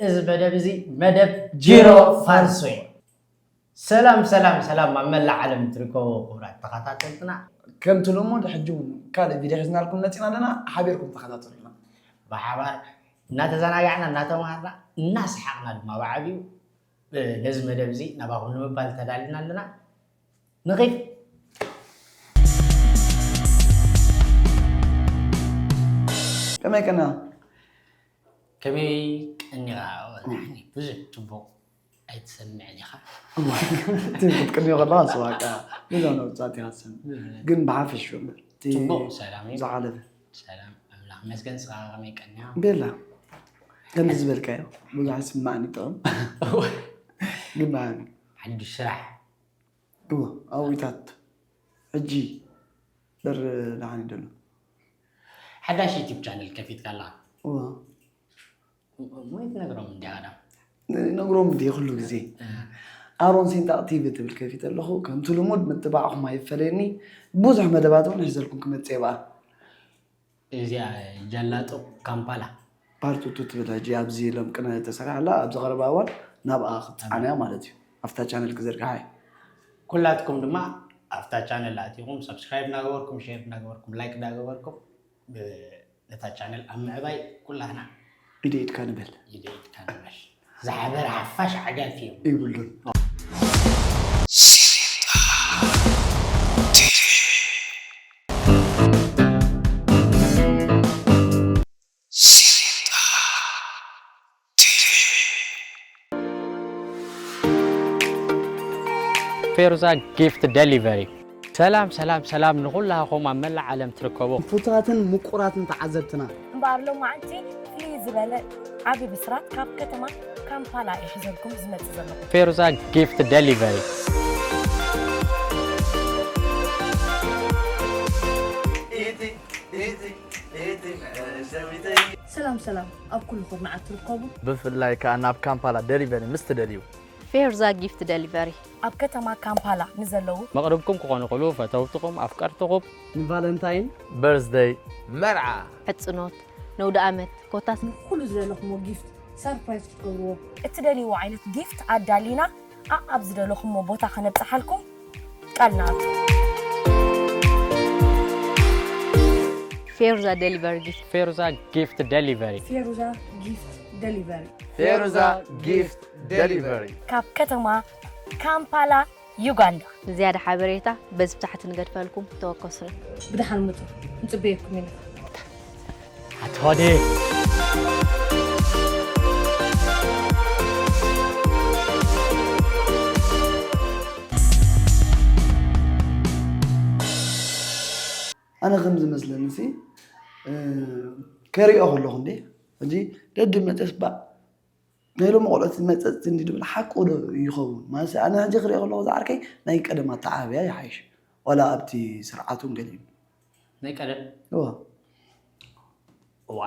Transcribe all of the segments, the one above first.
እዚ መደብ እዚ መደብ ጂሮ ፋርሶ እዩ። ሰላም ሰላም ሰላም፣ ኣብ መላእ ዓለም ትርከቡ ክቡራት ተኸታተልትና፣ ከምቲ ልሙድ ሕጂ እውን ካልእ ቪድዮ ሒዝናልኩም መፂና ኣለና። ሓቢርኩም ተኸታተሉና። ብሓባር እናተዘናጋዕና እናተምሃርና እናሰሓቕና ድማ ብዓብዩ ነዚ መደብ እዚ ናባኹም ንምባል ተዳሊና ኣለና። ንኺድ። ከመይ ቀና? ከመይ ቀኒኻ? ወላኒ ብዙሕ ጽቡቕ ኣይትሰምዕን ኢኻ። እዋ፣ እቲ ክትቅንዮ ከለኻ ንሱ በቃ ብዙሕ ነውጻት ኢኻ ትሰምዕ። ግን ብሓፈሽኡ እምበር፣ እቲ ጽቡቕ ሰላም እዩ። ዝሓለፈ። ሰላም፣ ኣምላኽ ይመስገን። ንስኻ ከመይ ቀኒኻ? ቤላ፣ ከምዚ ዝበልካዮ ብዙሕ ኣይስማዕን ይጥዕም። እዋ። ግን ብሓ-፣ ሓድሽ ስራሕ። እዋ፣ ኣዊታት። ሕጂ በር ደሓን እዩ ዘሎ። ሓዳሽ ዩቲዩብ ቻነል ከፊትካ ኣለኻ። እዋ። ሞ ኣይትነግሮም እንዲኻ ዳ? ነግሮም እንዲ ኩሉ ግዜ። እ። ኣሮን ሲንጣቕ ቲቪ ትብል ከፊተ ኣለኹ። ከምቲ ልሙድ ምትባዕኹም ኣይፈለየኒ። ብዙሕ መደባት እውን ሒዘልኩም ክመጽእ እየ በኣ። እዚኣ ጀላጦ ካምፓላ። ፓርት ቱ ትብል ሕጂ ኣብዚ ሎም ቅነ ተሰሪሓ ኣላ። ኣብዚ ቀረባ እዋን ናብኣ ክትጻዕና እያ ማለት እዩ። ኣብታ ቻነል ክዘርግሓ እየ። ኩላትኩም ድማ ኣብታ ቻነል ኣቲኹም ሰብስክራይብ እናገበርኩም፣ ሼር እናገበርኩም፣ ላይክ እናገበርኩም፣ ብ-፣ ነታ ቻነል ኣብ ምዕባይ ኩላህና ኢደ ኢድካ ንበል። ኢደ ኢድካ ንበል። ዝሓበረ ሓፋሽ ዓጋቲ እዩ። ይብሉን። ፌሩዛ ጊፍት ደሊቨሪ። ሰላም፣ ሰላም፣ ሰላም ንኹላህኹም ኣብ መላእ ዓለም ትርከቡ። ፍቱዋትን ምቁራትን ተዓዘብትና። እምበኣር ሎማዓንቲ ፍልይ ዝበለ ዓቢ ብስራት ካብ ከተማ ካምፓላ እየ ሒዘልኩም ዝመጽእ ዘለኹ። ፌሩዛ ጊፍት ደሊቨሪ። ሰላም ሰላም፣ ኣብ ኩሉ ኩርናዓት ትርከቡ። ብፍላይ ከኣ ናብ ካምፓላ ደሊቨሪ ምስ ትደልዩ። ፌርዛ ጊፍት ደሊቨሪ። ኣብ ከተማ ካምፓላ ንዘለዉ መቕርብኩም ክኾኑ ይኽእሉ፣ ፈተውትኹም፣ ኣፍቀርትኹም። ንቫለንታይን። በርዝደይ። መርዓ። ሕጽኖት፣ ነውዲ ኣመት፣ ኮታስ። ንኹሉ ዝደለኹምዎ ጊፍት ሰርፕራይዝ ክትገብርዎ። እትደልይዎ ዓይነት ጊፍት ኣዳሊና ኣኣብ ዝደለኹምዎ ቦታ ከነብጽሓልኩም ቃል ንኣቱ። ፌሩዛ ደሊቨሪ ጊፍት። ፌሩዛ ጊፍት ደሊቨሪ። ፌሩዛ ጊፍት ደሊቨሪ። ፌሩዛ ጊፍት ደሊቨሪ። ካብ ከተማ ካምፓላ ዩጋንዳ። ንዝያዳ ሓበሬታ በዚ ብታሕቲ ንገድፈልኩም፣ ተወከሱና። ብደሓን ምጹ፣ ንጽበየኩም ኢና። ኣትሆዴ። ኣነ ከም ዝመስለኒ ሲ፣ እ፣ ከሪኦ ከለኹ እንዴ፣ ሕጂ ደዲ መጠስ ባእ ናይ ሎሚ ቆልዑት መጸጽቲ እንዲ ድብል ሓቁ ዶ ይኸውን? ማለት ኣነ ሕጂ ክሪኦ ከለኹ ዝዓርከይ ናይ ቀደም ኣተዓባብያ ይሓይሽ። ዋላ ኣብቲ ስርዓቱ ገሊኡ። ናይ ቀደም? እዋ። እዋ።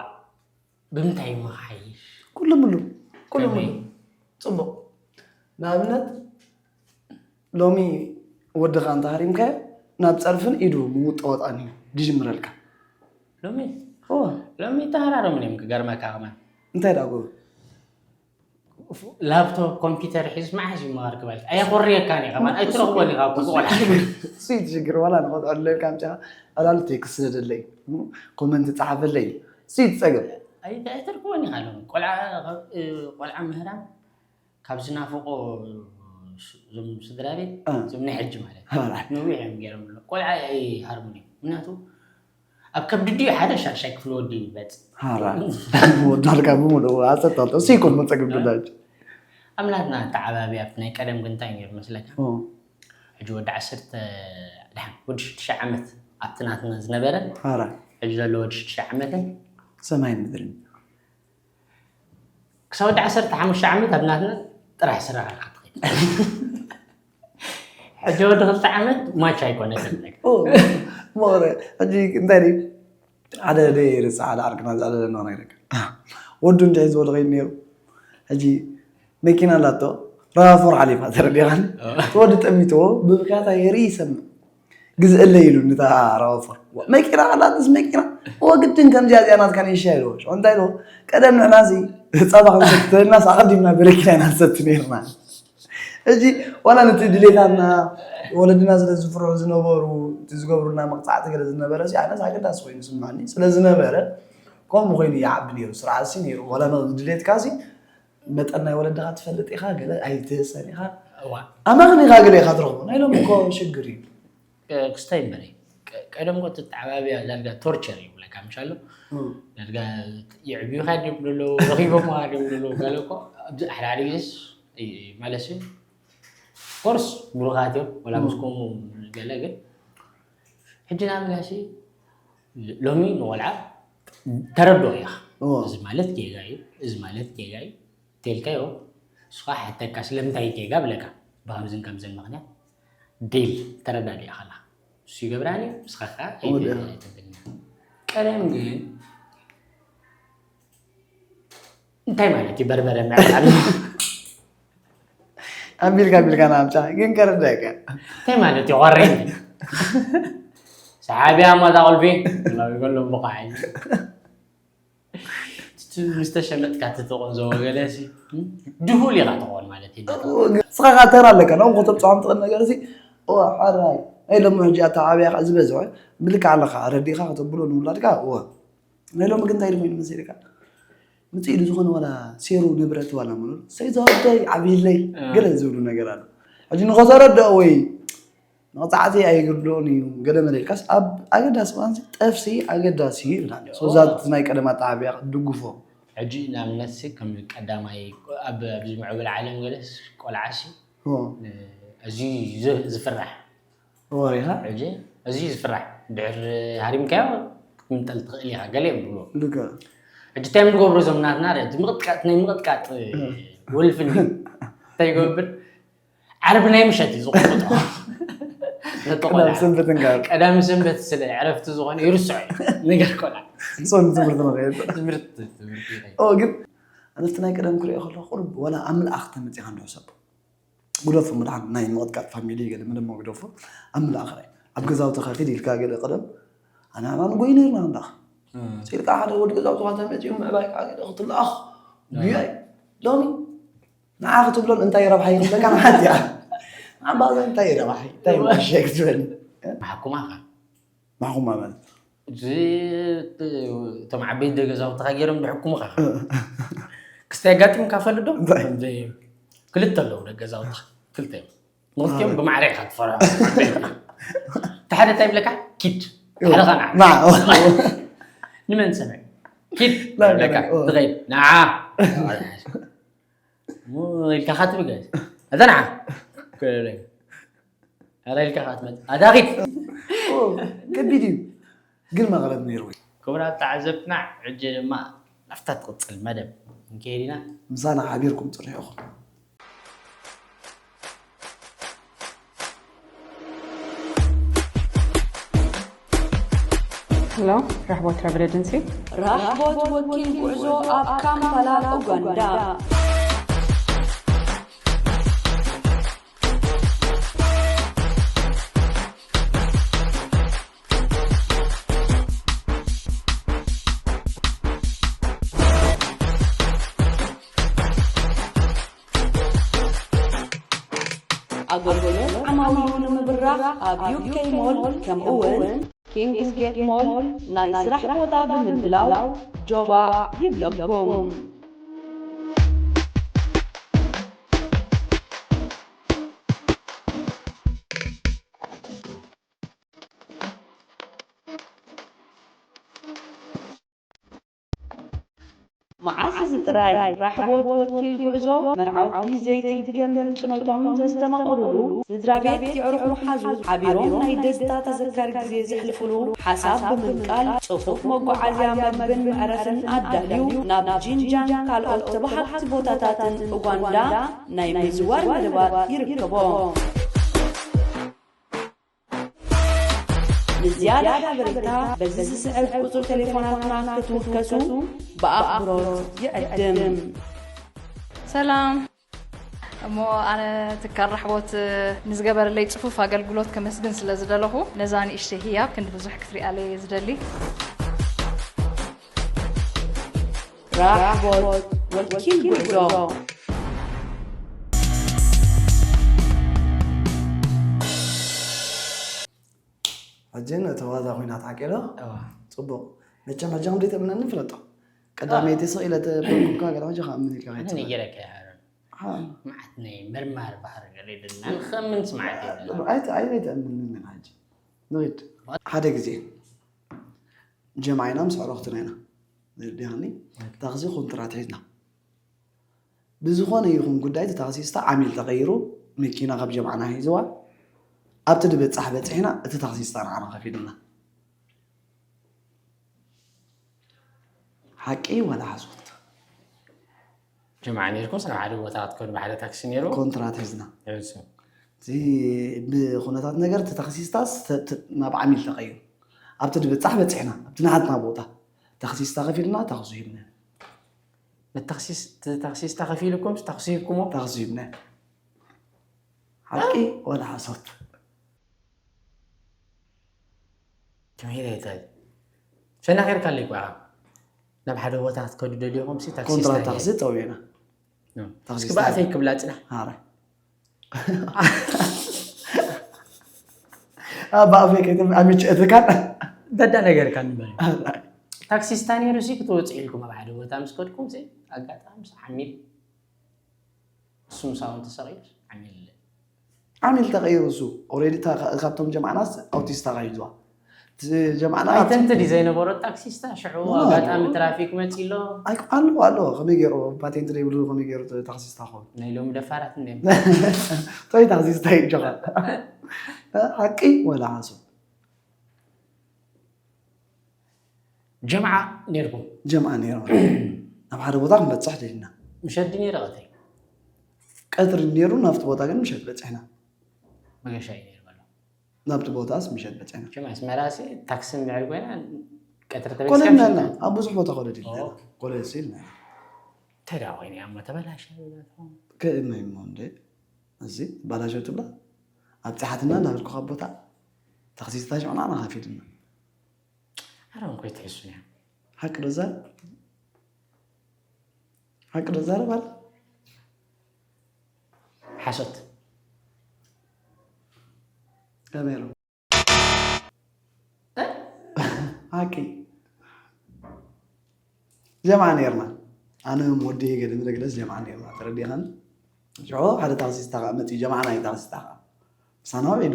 ብምንታይ እሞ ክሓይሽ? ኩሉ ምሉ። ኩሉ ከመይ? ምሉ። ጽቡቕ። ንኣብነት ሎሚ ወድኻ እንተ ሃሪምካዮ ናብ ጸርፍን ኢዱ ምውጣወጣን እዩ ዝጅምረልካ። ሎሚ? እዋ። ሎሚ ተሃራረሙን እዮም ክገርመካ ከማን። እንታይ ደኣ ጎበዝ? ላፕቶፕ፣ ኮምፒውተር ሒዝስ መዓስ እዩ መሃር ክበልካ? ኣየኹርየካን እዩ ከማን፣ ኣይትረኽቦን ኢኻ እኮ ቆልዓ። እሱ እዩ እቲ ሽግር፣ ዋላ ንኸትዕልለካ ኣምጺኻ ዕላሉ ቴክስት ስደደለይ፣ ኮመንት ጸሓፈለይ፣ እሱ እዩ እቲ ጸገም። ኣይ-፣ ኣይትረኽቦን ኢኻ ሎሚ። ቆልዓ፣ እ፣ ቆልዓ ምህራም ካብ ዝናፍቆ ስ-፣ እዞም ስድራ ቤት፣ እ። እዞም ናይ ሕጂ ማለት እዩ። ኣራ። ነዊሕ እዮም ገይሮምሉ። ቆልዓ ኣይሃርሙን እዮም። ምክንያቱ ኣብ ከብዲ ድዩ ሓደ ሻድሻይ ክፍሊ ወዲ ይበጽ። ሃራ። ወዳልካ ብምሉኡ ኣጸጣልጦ። እሱ ይኮን መጸግብ እ? ድላጅ። ኣብ ናትና ኣተዓባብያ ኣብቲ ናይ ቀደም ግን እንታይ ነይሩ መስለካ? እ። ሕጂ ወዲ ዓሰርተ፣ ድሓን፣ ወዲ ሽዱሽተ ዓመት ኣብቲ ናትና ዝነበረ፣ ሃራ። ሕጂ ዘሎ ወዲ ሽዱሽተ ዓመትን ሰማይን ምድርን። ክሳብ ወዲ ዓሰርተ ሓሙሽተ ዓመት ኣብ ናትና ጥራሕ ስራሕ ኢኻ ትኸይድ። ሕጂ ወዲ ክልተ ዓመት ማች ኣይኮነን። ኦ፣ ሞረ፣ ሕጂ እንታይ ድዩ? ሓደ ደይ ርጽዓ፣ ሓደ ዓርክና ዝኣለለና ነይረካ። ወዱ እንታይ ሒዝዎ ዝኸይድ ነይሩ? ሕጂ መኪና ኣላቶ፣ ራፎር ሓሊፋ ተረዲኻን? ኦ። እቲ ወዲ ጠሚትዎ፣ ብብክያታ የርኢ ይሰምዕ። ግዝእለይ ኢሉ ንታ ራወፎር መኪና ኣላትስ መኪና ወግድን ከምዚኣ እዚኣ ናትካ ንሻ ኢልዎ ሽዑ እንታይ ኢልዎ ቀደም ንሕና ሲ ጸባ ክንሰትተልና ኣቐዲምና በረኪና ኢና ንሰቲ ነርና እዚ ዋላ ነቲ ድሌታትና ወለድና ስለ ዝፍርሑ ዝነበሩ እቲ ዝገብሩና መቕፃዕቲ ገለ ዝነበረ ሲ ኣነስ ኣገዳሲ ኮይኑ ስማኒ ስለ ዝነበረ ከምኡ ኮይኑ ይዓቢ ነይሩ ስርዓት ሲ ነይሩ ዋላ ድሌትካ ሲ መጠን ናይ ወለድኻ ትፈልጥ ኢኻ ገለ ኣይትህሰን ኢኻ ኣማኽን ኢኻ ገለ ኢኻ ትረኽቦ ናይ ሎም እኮ ሽግር እዩ ክስታይ እምበረ ቀደም ኮ ተተዓባብያ ዳርጋ ቶርቸር ይብለካ ምሻሎ ዳርጋ የዕብዩኻ ድም ብሎ ረኺቦም ድም ብሎ ገለ ኮ ኣብዚ ሓደ ሓደ ግዜስ ማለት እዩ ኮርስ ብሩኻት እዮም ወላ ምስ ከምኡ ገለ ግን ሕጂ ንኣብነት ሲ ሎሚ ንቆልዓ ተረድኦ ኢኻ እዚ ማለት ጌጋ እዩ እዚ ማለት ጌጋ እዩ ተልካዮ ንስኻ ሕተካ ስለምንታይ ጌጋ ብለካ ብከምዝን ከምዝን ምክንያት ዲል ተረዳዲእካ ኣለኻ እሱ ይገብራኒ ንስኻ ከዓ ኣይተብልና ቀደም ግን እንታይ ማለት እዩ በርበረ ምዕቃብ ኣቢልካ ኣቢልካ ናምጫ ግን ከረዳእካ እንታይ ማለት እዩ ቆሬ ሰሓቢያ ማዛ ቁልፊ ላዊጎሎ ብቃዓይ ዝተሸመጥካ ትተቆን ዘወገለ ድሁል ኢኻ ትኾን ማለት እዩ ንስኻ ከዓ ተራ ኣለካ ናብኡ ከተብፅሖም ትኽእል ነገር እዚ ሓራይ ናይ ሎሚ ሕጂ ኣተዓባብያ ከዓ ዝበዝሐ ብልክዕ ኣለካ ረዲእካ ከተብሎ ንውላድካ እወ ናይ ሎሚ ግን እንታይ ኢሉ ኮይኑ መሲልካ ምፅእ ኢሉ ዝኾነ ዋላ ሴሩ ንብረት ዋላ ምኑር ሰይ ዘወደይ ዓብይለይ ገለ ዝብሉ ነገር ኣሎ ሕጂ ንኸተረድኦ ወይ መቕፃዕቲ ኣይግድኦን እዩ ገለ መለ ኢልካስ ኣብ ኣገዳሲ እዋን ጠፍሲ ኣገዳሲ እዩ ይብላ ሶዛት ናይ ቀደም ኣተዓብያ ድጉፎ ሕጂ ንኣብነት ከም ቀዳማይ ኣብዚ ምዕብል ዓለም ገለስ ቆልዓሲ እዚ ዝፍራሕ ወሪኻ ሕጂ እዚ ዝፍራሕ ድሕር ሃሪምካዮ ክትምንጠል ትኽእል ኢኻ ገለ እዮም ዝብሎ ልክዕ ሕጂ እንታይ እዮም ዝገብሩ እዞም ናትና ርእ እቲ ምቕጥቃጥ ናይ ምቕጥቃጥ ወልፍኒ እንታይ ይገብር ዓርቢ ናይ ምሸት እዩ ዝቕጥጦ ነቲ ቆልዓ ቀዳም ሰንበት እንጋር ቀዳሚ ሰንበት ስለ ዕረፍቲ ዝኾነ ይርስዖ እዩ ነገር ቆልዓ ሶን ትምህርቲ ንኸየድ ትምህርቲ ትምህርቲ ይኸይድ ኦ ግን ኣነፍቲ ናይ ቀደም ክሪኦ ከለኹ ቁርብ ወላ ኣምላኣኽ ተመፂኻ እንዶ ሕሰብ ጉደፎ ምድሓን ናይ ምቕጥቃጥ ፋሚሊ ገለ ምድሞ ግደፎ ኣብ ምልኣኽ ራይ ኣብ ገዛውትኻ ኪድ ኢልካ ገለ ቀደም ኣነ ኣና ንጎይ ነርና ኣምላኽ ስኢልካ ሓደ ወዲ ገዛውትኻ ተመፅኡ ምዕባይ ከዓ ገለ ክትልኣኽ ጉያይ ሎሚ ንዓ ክትብሎን እንታይ ረብሓ ይኽብለካ ንሓንቲ እያ ንዓምባዛ እንታይ ረብሓ እንታይ ማሸ ክትበል ማሕኩማኻ ማሕኩማ ማለት እዚ እቶም ዓበይቲ ደገዛውትኻ ገይሮም ድሕኩምኻ ክስተ ኣጋጢምካ ፈልጥ ዶ ክልተ ኣለዉ ደገዛውትኻ ክልተ እዮም መክትዮም ብማዕረ ኢኻ ትፈርዖ እቲ ሓደ እንታይ ይብለካ ኪድ ሓደኻ ንዓ ንመን ሰምዕ ኪድ ይብለካ ትኸይድ ንዓ ኢልካ ካ ትብል ኣታ ንዓ ኣታ ኢልካ ካ ትመፅእ ኣታ ኪድ ከቢድ እዩ ግን መቕረብ ነይሩ ክቡራት ተዓዘብትና ሕጂ ድማ ናብታ ትቕፅል መደብ ክንከይድ ኢና ምሳና ሓቢርኩም ፅንሑ ኢኹም Hello, Rahbot Travel Agency. ራሕቦት ወኪል ጉዕዞ ኣብ ካምፓላ ኡጋንዳ ኣገልግሎት ዓማዊሉ ንምብራኽ ኣብ ዩኬ ሞል ከምኡ እውን ኪንግስጌት ሞል ናይ ስራሕ ቦታ ብምድላው ጆባ ይብለኩም። መዓስ እዚ ጥራይ ራሕቦት ወኪል ጉዕዞ መርዓውቲ ዘይትድገም ህንጽኖቶም ዘስተማቕርሉ ስድራ ቤት የዕሩኽ መሓዙት ሓቢሮም ናይ ደስታ ተዘካሪ ግዜ ዘሕልፍሉ ሓሳብ ብምንቃል ጽፉፍ መጓዓዝያ መግብን መዕረፍን ኣዳልዩ ናብ ጂንጃን ካልኦት ተባሃግቲ ቦታታትን ኡጋንዳ ናይ ምዝዋር መደባት ይርከቦ። ንዝያዳ ሓበሬታ በዚ ዝስዕብ ቁጽሪ ቴሌፎናትና ክትውከሱ ብኣኽብሮት ይዕድም። ሰላም። እሞ ኣነ ትካል ራሕቦት ንዝገበረለይ ጽፉፍ ኣገልግሎት ከመስግን ስለ ዝደለኹ፣ ነዛ ንእሽተይ ህያብ ክንዲ ብዙሕ ክትሪኣለይ እየ ዝደሊ። ራሕቦት ወኪል ጉዕዞ። ሕጂ ነቲ ዋዛ ኩናት ሓቂ ዶ? እዋ። ጽቡቕ። መቸም ሕጂ ከም ዘይተእምነኒ ፍለጦ። ቀዳመይቲ ስቕ ኢለ ተበልኩካ ገለ ሕጂ ከኣምን ኢልካ ኣነ ከይትብል። ነጊረካ እየ ሃሩን። ሓ። መዓት ናይ መርማሪ ባህሪ ገለ የብልና። ንኸምን ስምዓት የብልና። ኣይ ኣይ ዘይተእምነኒ ሕጂ። ንኺድ። ሓደ ግዜ ጀምዓ ኢና ምስ ኣዕሩኽትና ኢና። ዲሃኒ ታክሲ ኮንትራት ሒዝና። ብዝኾነ ይኹን ጉዳይ እቲ ታክሲስታ ዓሚል ተቐይሩ መኪና ካብ ጀምዓና ሒዝዋ ኣብቲ ድበጻሕ በጺሕና እቲ ታክሲስታ ንዓና ከፊሉና። ሓቂ ዋላ ሓሶት? ጀምዓ ነይርኩም ናብ ሓደ ቦታ ክትከዱ ብሓደ ታክሲ ነይሩ? ኮንትራት ሒዝና። እዚ ብኩነታት ነገር እቲ ታክሲስታስ ናብ ዓሚል ተቐይሩ ኣብቲ ድበጻሕ በጺሕና ኣብቲ ናሃትና ቦታ ታክሲስታ ከፊልና ታክሱ ሂብና። ንታክሲስታ ከፊልኩም ታክሲ ሂብኩሞ? ታክሱ ሂብና። ሓቂ ዋላ ሓሶት? ከመይ ኢለ ይታይ ሸናኺርካ ኣለይ ቋ ናብ ሓደ ቦታ ክትከዱ ደሊኹም ሲ ታክሲስታ ኮንትራት ታክሲ ጠውየና። እስኪ ብኣፈይ ክብላ ጽናሕ። ኣረ ብኣፈይ ከይተ ኣሚች እትካን በዳ ነገርካ ንበል። ታክሲስታ ነይሩ ሲ ክትወጽእ ኢልኩም ኣብ ሓደ ቦታ ምስ ከድኩም ሲ ኣጋጣሚ ሲ ዓሚል እሱ ምሳውን ተሰቒሉ ዓሚል ዓሚል ተቐይሩ እሱ ኦሬዲ ካብቶም ጀማዕናስ ኣውቲስታ ቃይድዋ ጀማዕና ኣይተንትዲ ዘይነበሮ ታክሲስታ ሽዑ ኣጋጣሚ ትራፊክ መፂ ኣሎ። ኣለዎ ኣለዎ ከመይ ገይሩ ፓቴንት ዘይብሉ ከመይ ገይሩ ታክሲስታ ኾን ናይ ሎሚ ደፋራት እንደ ቶይ ታክሲስታ ይጆኻ ሓቂ ወላ ሓሶት ጀምዓ ነይርኩም? ጀምዓ ነይሩ። ናብ ሓደ ቦታ ክንበፅሕ ደሊና። ምሸት ድዩ ነይሩ ቀትሪ? ቀትሪ ነይሩ፣ ናብቲ ቦታ ግን ምሸት በፂሕና። መገሻ እዩ ነይሩ በሎ። ናብቲ ቦታስ ምሸት በፂሕና። መቸም ኣስመራ ሲ ታክሲ እንድሕር ኮይና ቀትሪ ተበጊስካ ኮለል ምሸት እናልና ትበፅሕ። ኣብ ብዙሕ ቦታ ኮለል ኢልና። ኦ። ኮለል ሲ ኢልና። እንታይ ደኣ ኮይና እያ እሞ ተበላሽያ ኢላትኩም? ከእመይ እሞ እንደ እዚ ባላሸው ትብላ ኣብፅሓትና እናበልኩ ካብ ቦታ ታክሲ ስታሽን ንዓና ከፊልና። ኣረ እንኮይ ትሕሱን እያ። ሓቂ ዶ ዛረብ? ሓቂ ዶ ዛረብ ኣለ? ሓሶት። ከመይ ኢሉ? ሓቂ። ጀምዓ ነይርና። ኣነ ወዲ ገለ መለግለስ ጀምዓ ነይርና። ተረዲኻን? ሽዑ ሓደ ታክሲስታ ከዓ መፂኡ፣ ጀምዓ ናይ ታክሲስታ ከዓ። ምሳና ውዒሉ።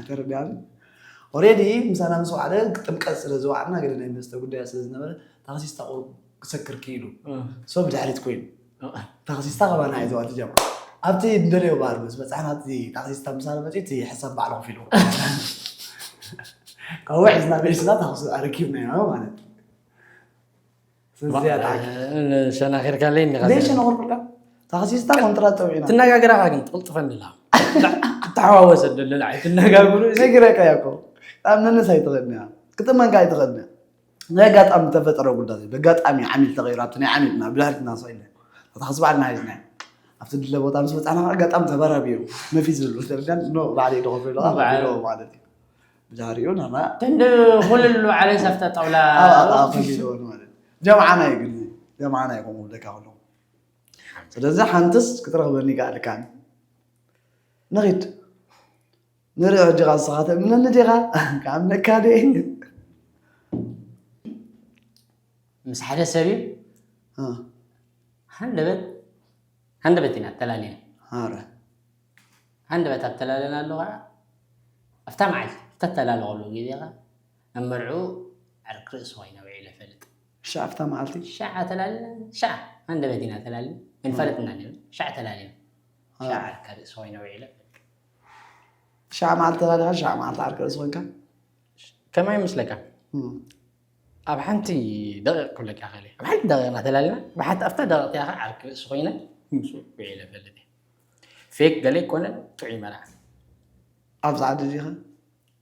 ተረዲኻን? ኦሬዲ ምሳና ምስ ወዓለ ጥምቀት ስለ ዝወዓልና ገለ ናይ መስተ ጉዳያት ስለ ዝነበረ ታክሲስታ ክሰክር ክኢሉ። ሶ ብድሕሪት ኮይኑ። ታክሲስታ ካባና ሒዝዋ እቲ ጀምዓ ኣብቲ እንደልዮ ባር ምስ በፃሕና እቲ ታክሲስታ ምሳና መፂኡ እቲ ሕሳብ ባዕሉ ከፊልዎ ካብኡ ሒዝና መሊስና ታክሲ ኣረኪብናዮ ማለት እዩ። ስለዚኣ ጣዕቂ ሸናኺርካለይ እኒኻ ዘይሸነኹርኩልካ ታክሲስታ ኮንትራት ፀዊዕና ትነጋገራኻ ግን ትቕልጥፈኒ ኣላ ክትተሓዋወሰ ደለላ ኣይትነጋግሩ ነጊረካ እያ እኮ ኣብ ነንስ ኣይትኽእልን እያ ክትእመንካ ኣይትኽእልን እያ ናይ ኣጋጣሚ ዝተፈጠረ ጉዳይ እዩ። በጋጣሚ ዓሚል ተቐይሩ ኣብቲ ናይ ዓሚልና ብድሕሪትና ሰው የለን። እታ ክስባዕልና ሒዝና ኣብቲ ድለ ቦታ ምስ በፃና ኣጋጣሚ ተበራቢሩ መፊዝ ዝብሉ ተረዳን ኖ ባዕለይ ደኸፍሎ ኣለኻ በዓል። ማለት እዩ። ብድሕሪኡ ናና ክንዲ ኩልሉ ዓለስ ኣብታ ጣውላ ኣብኣ ኣብኣ ከፊልዎ ማለት እዩ። ጀምዓና እዩ ግን ጀምዓና እዩ ከምኡ ብለካ ከለኹ ስለዚ ሓንትስ ክትረኽበኒ ይከኣልካን ንኺድ ንርኢ ሕጂ ኻ ንስኻ ተእምነኒ ዲኻ? ክኣምነካ ድየ? ምስ ሓደ ሰብ እዩ እ። ሃንደበት ሃንደበት ኢና ተላሊና ኣረ ሃንደበት ኣብ ተላለናሉ ከዓ ኣብታ መዓልቲ ኣብታ ተላለቐሉ ግዜ ከዓ ኣብ መርዑ ዓርክ ርእሲ ኮይነ ውዒለ ፈልጥ ሻዕ ኣብታ መዓልቲ ሻዕ ተላልና ሻዕ ሃንደበት ኢና ተላልና ኣይንፈልጥና ነርና ሻዕ ተላልና ሻዕ ዓርክ ርእሲ ኮይነ ውዒለ ፈልጥ ሻዕ መዓልቲ ተላሊኻ ሻዕ መዓልቲ ዓርክ ርእሲ ኮንካ? ከማይ ይመስለካ ኣብ ሓንቲ ደቂቕ ክብለካ ክእል እየ ኣብ ሓንቲ ደቂቕ እናተላልና ብሓንቲ ኣብታ ደቂቕ እቲኣ ከዓ ዓርኪ ርእሲ ኮይነ ምስ ውዒለ እፈልጥ እየ ፌክ ገለ ኣይኮነን ጥዑይ መርዓ ኣብዚ ዓዲ ዲኻ?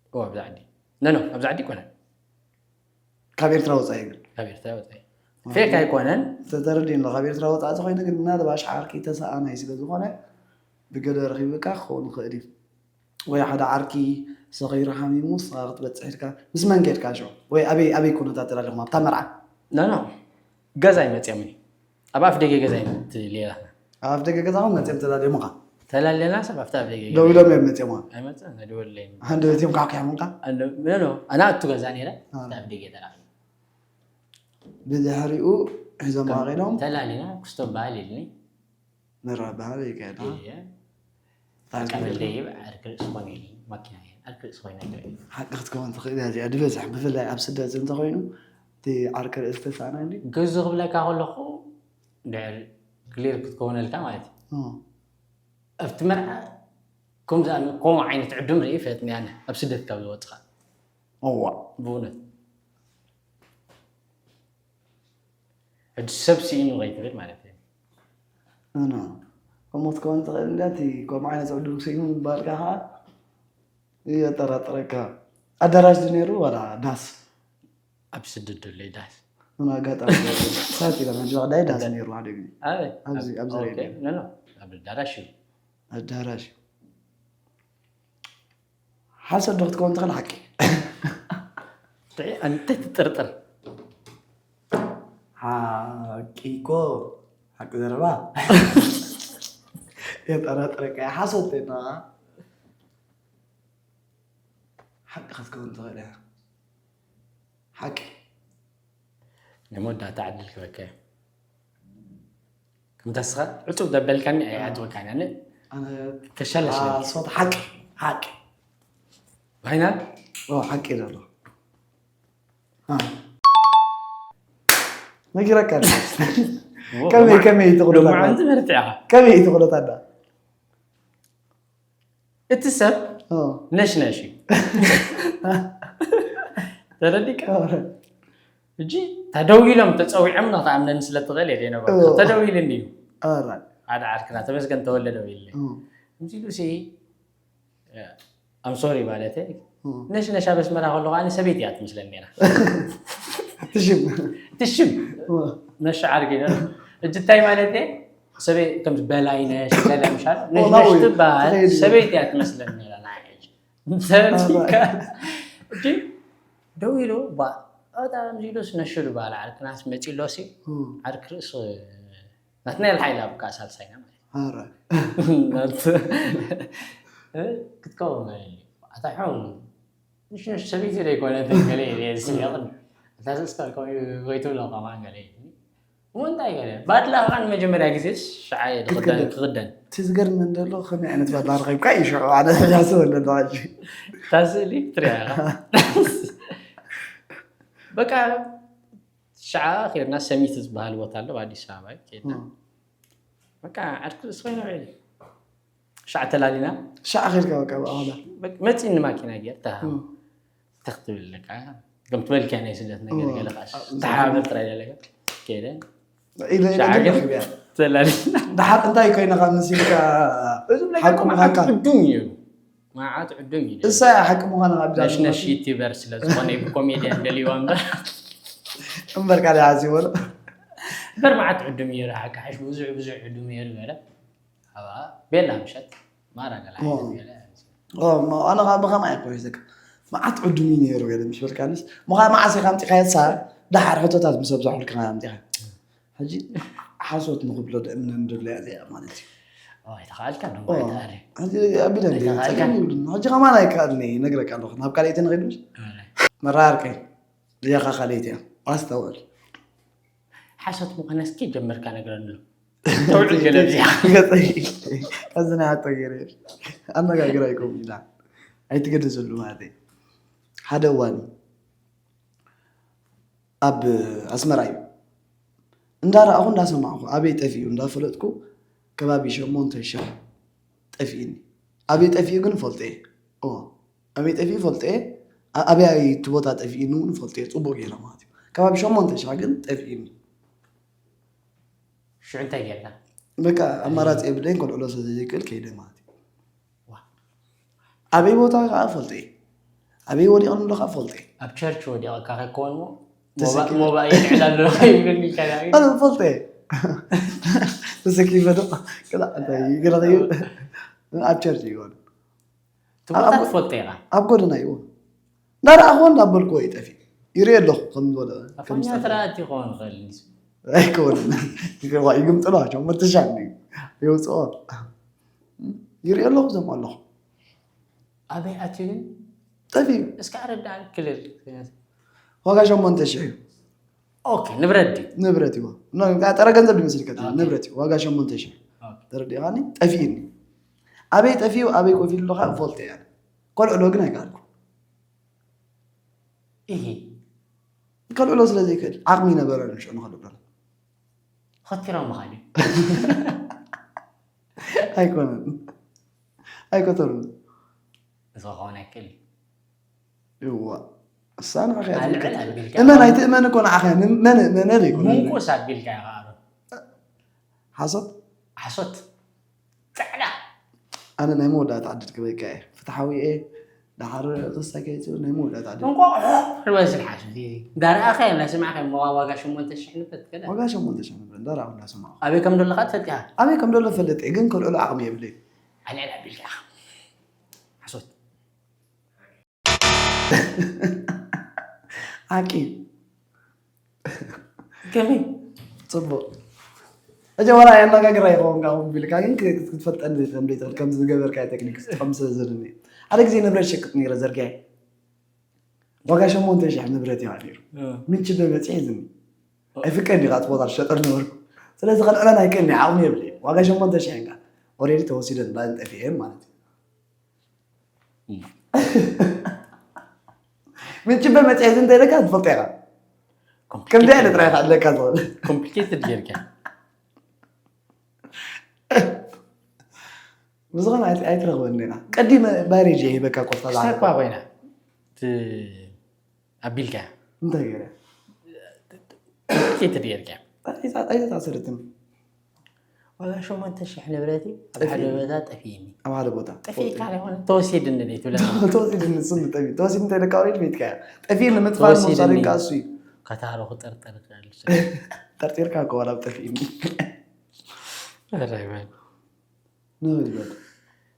እዎ ኣብዚ ዓዲ ነኖ ኣብዚ ዓዲ ኣይኮነን ካብ ኤርትራ ወፃኢ ግን ካብ ኤርትራ ወፃኢ ፌክ ኣይኮነን ተተረዲእና ካብ ኤርትራ ወፃኢ ዝኾይነ ግን ምናልባሽ ዓርኪ ተሰኣናይ ስለ ዝኾነ ብገለ ረኺብካ ክኸውን ይኽእል እዩ። ወይ ሓደ ዓርኪ ሰኺሩ ሓሚሙ ንስኻ ክትበጽሕ ኢልካ፣ ምስ መን ከድካ ሽዑ? ወይ ኣበይ ኣበይ ኩነታት ተላሊኹም ኣብታ መርዓ? ኖ ኖ ገዛ ኣይመፅኦምን እዩ። ኣብ ኣፍ ደገ ገዛ ኣይመት ሌላና ኣብ ኣፍ ደገ ገዛኹም መፅኦም ተላሊሙኻ? ተላለና ሰብ ኣብቲ ኣፍ ደገ ገዛ ደው ኢሎም እዮም መፅኦምኻ? ኣይመፅእ ነድወለይ ሃንደበትዮም ካሕኪሖምካ? ኖ ኣና እቱ ገዛ ነይረ ኣብቲ ኣፍ ደገ ተላለ ብድሕሪኡ ሒዞም ኸይዶም ተላሊና ክስቶ በሃል ኢልኒ መራ በሃል ይካየድ ቀበለይ ዓርኪ ርእሲ ኮነ ኢልኒ ማኪና እየ ዓርኪ ርእሲ ኮይነ ኢልኒ ሓቂ ክትከውን ትኽእል እያ እዚኣ ድበዝሕ ብፍላይ ኣብ ስደት እንተኮይኑ እቲ ዓርኪ ርእሲ ተሳእና እንዲ ገዙ ክብለካ ከለኹ ድሕር ክሊር ክትከውነልካ ማለት እዩ ኣብቲ መርዓ ከምኡ ዓይነት ዕዱም ርኢ ፈለጥኒ ኣነ ኣብ ስደት ካብ ዝወፅኻ እዋ ብእውነት ሕጂ ሰብ ስኢኑ ከይትብል ማለት እዩ እኖ ከምኡ ክትከውን ትኽእል እንዳ እቲ ከምኡ ዓይነት ዕዱም ስኢኑ ምባልካ ከዓ የጠራጥረካ ኣዳራሽ ዶ ነይሩ ዋላ ዳስ ኣብ ስደት ዘሎ ዳስ ምን አጋጣሚ ሳት ኢለ መድረክ ላይ ዳስ ነይሩ ሓደ ግዜ ኣበይ ኣብዚ ኣብዚ ኦኬ ሬድዮ ኖ ኖ ኣብ ኣዳራሽ እዩ ኣዳራሽ ሓሰት ዶ ክትከውን ትኽእል ሓቂ እንታይ ትጥርጥር ሓቂ እኮ ሓቂ ዘረባ የጠራጥረካ እያ ሓሶት ና ሓቂ ክትከውን ትኽእል እያ ሓቂ ናይ መወዳእታ ዕድል ክበካ እዩ ከምታ ስኻ ዕፁብ ዘበልካኒ ኣይዓፅወካን ኣነ ኣነ ከሻለሽ ሓሶት ሓቂ ሓቂ ባይና ኦ ሓቂ ዘሎ ነጊረካ ከመይ ከመይ ትኽእሎ ሎማዓንቲ መርትዕ ኢኻ ከመይ ትኽእሎ ታዳ እቲ ሰብ ነሽነሽ እዩ ተረዲካ እጂ ተደዊሎም ተፀዊዖም ንክትኣምነኒ ስለ ትኽእል እየ ዘይነበርኩ ተደዊልኒ እዩ ሓደ ዓርክና ተመስገን ተወልደ ደዊልኒ ከምዚ ኢሉ ሲ ኣምሶሪ ማለት ነሽ ነሽ ኣብ ኣስመራ ከለኹ ኣነ ሰበይቲ እያ ትመስለኒ ነራ ትሽም ትሽም ነሽ ዓርኪ እጂ እንታይ ማለት እየ ሰበይ ከም በላይነሽ ገለ ምሻል ነሽ ነሽ ትበሃል ሰበይቲ እያ ትመስለኒ ነራ ንዓይ ሕጂ ሰበይቲ እጂ ደው ኢሉ ባ በጣም ኢሉስ ነሽሉ በሃል ዓርክናስ መፂ ኣሎሲ ዓርክ ርእሱ ናትና ኢልካ ኢላ ብካ ሳልሳይና ማለት ኧረ ክትከውን ኣታ ሕም ንሽ ነሽ ሰበይቲ ዘይኮነት ገለ ኢለ ስሚቕን እታ ስስካ ከይትብሎ ከማን ገለ ኢልኒ እሞ እንታይ ገለ ባድላ ከዓ ንመጀመርያ ግዜ ሸዓ እየ ዝኽደን ክኽደን እቲ ዝገርመን ዘሎ ከመይ ዓይነት ባድላ ረኺብካ እዩ ሽዑ ኣነ ዝሓስብ ኣለና ሕጂ እታ ስእሊ ክትሪኣ ኢኻ በቃ ሸዓ ኬድና ሰሚት ዝበሃል ቦታ ኣሎ ኣብ ኣዲስ ኣበባ እዩ ኬድና በቃ ዓርኪ ርእሲ ኮይና ውዒል ሸዓ ተላሊና ሸዓ ኬድካ በቃ ብኣዋላ መፂኒ ማኪና ጌር ተሃ ተኽትብል ለካ ከም ትበልክያ ናይ ስደት ነገር ገለ ከዓ ተሓባበር ጥራይ ዘለካ ከይደ ኢለ ኢለ ሸዓ ግን ግን ረኺብያ ተላሊና ድሓር እንታይ ኮይነ ካብ መሲልካ ሓቂ ምዃንካ ዕዱም እዩ መዓት ዕዱም እዩ እሳ እያ ሓቂ ምዃና ካብ ቢዳ ነሽነሽ ዩቲበር ስለ ዝኾነ እዩ ኮሜድያን ደልይዋ እምበር እምበር ካልእ ሓሲቦ እምበር መዓት ዕዱም እዩ ሓቂ ሓሽ ብዙሕ ብዙሕ ዕዱም እዩ ገለ ኣብኣ ቤላ ምሸት ማራ ገለ ዓይነት ገለ ኣነ ከዓ ብኸምኣ እኮ ይዘካ መዓት ዕዱም እዩ ነይሩ ገለ ምስ በልካንስ ምዃ መዓስ ኢኻ ኣምፂኻዮ ሳ ደሓር ሕቶታት ምስ ኣብዛሕልካ ኣምፂኻ ሕጂ ሓሶት ንኽብሎ ደእምነን ደሎ እያ እዚኣ ማለት እዩ ኣይተኻኣልካ ኣቢለ ጸገም ይብሉኒ ሕጂ ከማን ኣይከኣልኒ ነግረካ ኣለኹ ናብ ካልኣይቲ ንኽድምሽ መራርቀይ እዚኣ ካ ካልኣይቲ እያ ኣስተውዕል ሓሶት ምዃነ እስኪ ጀመርካ ነግረኒ ተውዕል ገለ እዚኣ እዚ ናይ ኣቶ ገይረ ኣነጋግራ ይከውን ኢላ ኣይትገደሰሉ ማለት እዩ ሓደ እዋን ኣብ ኣስመራ እዩ እንዳረኣኹ እንዳሰማዕኹ ኣበይ ጠፊኡ እንዳፈለጥኩ ከባቢ ሸሞንተ ሽሕ ጠፊእኒ ኣበይ ጠፊኡ ግን ፈልጦ እየ ኣበይ ጠፊኡ ፈልጦ እየ ኣበይ እቲ ቦታ ጠፊእኒ እውን ፈልጦ እየ ፅቡቅ ገይረ ማለት እዩ ከባቢ ሸሞንተ ሽሕ ግን ጠፊእኒ ሽዑ እንታይ ጌርካ በቃ ኣማራፂ የብለይን ከልዕሎ ስለዘይክእል ከይደ ማለት እዩ ኣበይ ቦታ ከዓ ፈልጦ እየ ኣበይ ወዲቐ ንብሎ ከዓ ፈልጦ እየ ኣብ ቸርች ወዲቐካ ከይከውን ተሰኪመ። ሞባይል ዕላ ኣሎ ይብለኒ ከላ ኣነ ፈልጦ እየ ተሰኪፈ ዶ? ገላ እንታይ ገላ እዩ? ኣብ ቸርች ይሆን? ትቦታ ትፈልጦ ኢኻ። ኣብ ጎደና ይሆን? እንዳረኣኹዎ እንዳበልኩዎ ይጠፊ። ይርኢ ኣለኹ ከም ዝበለ ከም ኣፋኛ ትራእቲ ይኸውን ይኽእል ንሱ። ኣይኮነን። ይዋ ይግምጥሎ ሸሞንተ ሻዕ እንድዩ። የውፅኦ። ይርኢ ኣለኹ ዘም ኣለኹ። ኣበይ ኣትዩ ግን? ጠፊኡ። እስከ ኣረዳእን ክልል። ዋጋ ሸሞንተ ሺሕ እዩ። ኦኬ፣ ንብረት ድዩ? ንብረት እዩ። ጥረ ገንዘብ ይመስልካ እቲ ንብረት እዩ። ዋጋ ሸሞንተ ሺሕ። ተረዲኻኒ? ጠፊእኒ። ኣበይ ጠፊኡ ኣበይ ኮፍ ኢሉ ከዓ እፈልጦ እያ። ኮልዕሎ ግን ኣይከኣልኩ። እሂ። ከልዕሎ ስለ ዘይክእል ዓቕሚ ነበረ ንሽዑ ንኸልዕሎ። ኸቲሮም ምኻድ እዩ። ኣይኮነን። ኣይከተሉን። እዚ ክኸውን ኣይክእል እዩ። እዋ እሳ ንዓኻ እያ ኣልዕል ትምልከት። ኣቢልካ እመን ኣይትእመን እኮ ንዓኻ እያ። መን እመነ ዘይኮነ። ምንቁስ ኣቢልካ ኢኻ ኣሮን። ሓሶት ሓሶት ጻዕዳ ኣነ ናይ መወዳእታ ዕድል ክበካ እየ። ፍትሓዊ እየ። ድሓር ክሳይ ከይፅኡ ናይ መወዳእታ ዕድል። እንቋቑሖ ዝበዝሕ ሓሶት እዩ። እንዳረኣኸ እንዳሰማዕከ እሞ ዋጋ ሸሞንተ ሽሕ ንብረት ከደ ዋጋ ሸሞንተ ሽሕ ንብረት እንዳረኣኹ እንዳሰማዕኩ። ኣበይ ከም ዘሎ ካ ትፈልጥ ኢኻ? ኣበይ ከም ዘሎ ፈልጥ እየ፣ ግን ከልዕሎ ዓቕሚ የብለይ። ኣልዕል ኣቢልካ ኢኻ። ሓሶት ሓቂ ከመይ? ፅቡቕ። መጀመርያ የነጋግራ ይኸውን ካብ ቢልካ ግን ክትፈልጠኒ ከም ዘይትኽእል ከምዚ ዝገበርካ ቴክኒክ ከም ስለ ዘለኒ ሓደ ግዜ ንብረት ሸቅጥ ነይረ ዘርጋየ ዋጋ ሸሞንተ ሽሕ ንብረት እያ ነይሩ ምንጭ በመፅሒ ዝኒ ኣይፍቀድ ዲኻ እቲ ቦታ ዝሸጠር ነበርኩ ስለዚ ከልዕለን ኣይክእልኒ ዓቕሚ የብለ ዋጋ ሸሞንተ ሽሕ እንካ ኦሬዲ ተወሲደን ባን ጠፊኤን ማለት እዩ ምንጭ በመፅሒ ዝንተ ኢለካ ትፈልጦ ኢኻ ከምዚ ዓይነት ጥራይ ኣለካ ዝኽእል ኮምፕሊኬትድ ጌርካ ብዝኾነ ኣይት- ኣይትረኽበኒ ኢኻ ቀዲመ ባሬጅ እየ ሂበካ ኮስታ ክስታይ እኳ ኮይና እቲ ኣቢልካ እንታይ ገይረ ኮምፕሊኬትድ ጌርካ ኣይተታሰረትን ዋጋ ሸሞንተ ሽሕ ንብረቲ ኣብ ሓደ ቦታ ጠፊእኒ ኣብ ሓደ ቦታ ጠፊእካ ይኮነ ተወሲድኒ ዶ ትብለ ተወሲድኒ እሱ ንጠፊ ተወሲድ እንታይ ደካ ወሬድ ቤትካ እያ ጠፊእኒ ምጥፋል ተወሲድኒ። ምውሳድ ኢልካ እሱ እዩ ከታሮ ክጠርጠር ይኽእል ጠርጢርካ እኮ ዋላ ጠፊእኒ ኧረ ይበል። ንብል በል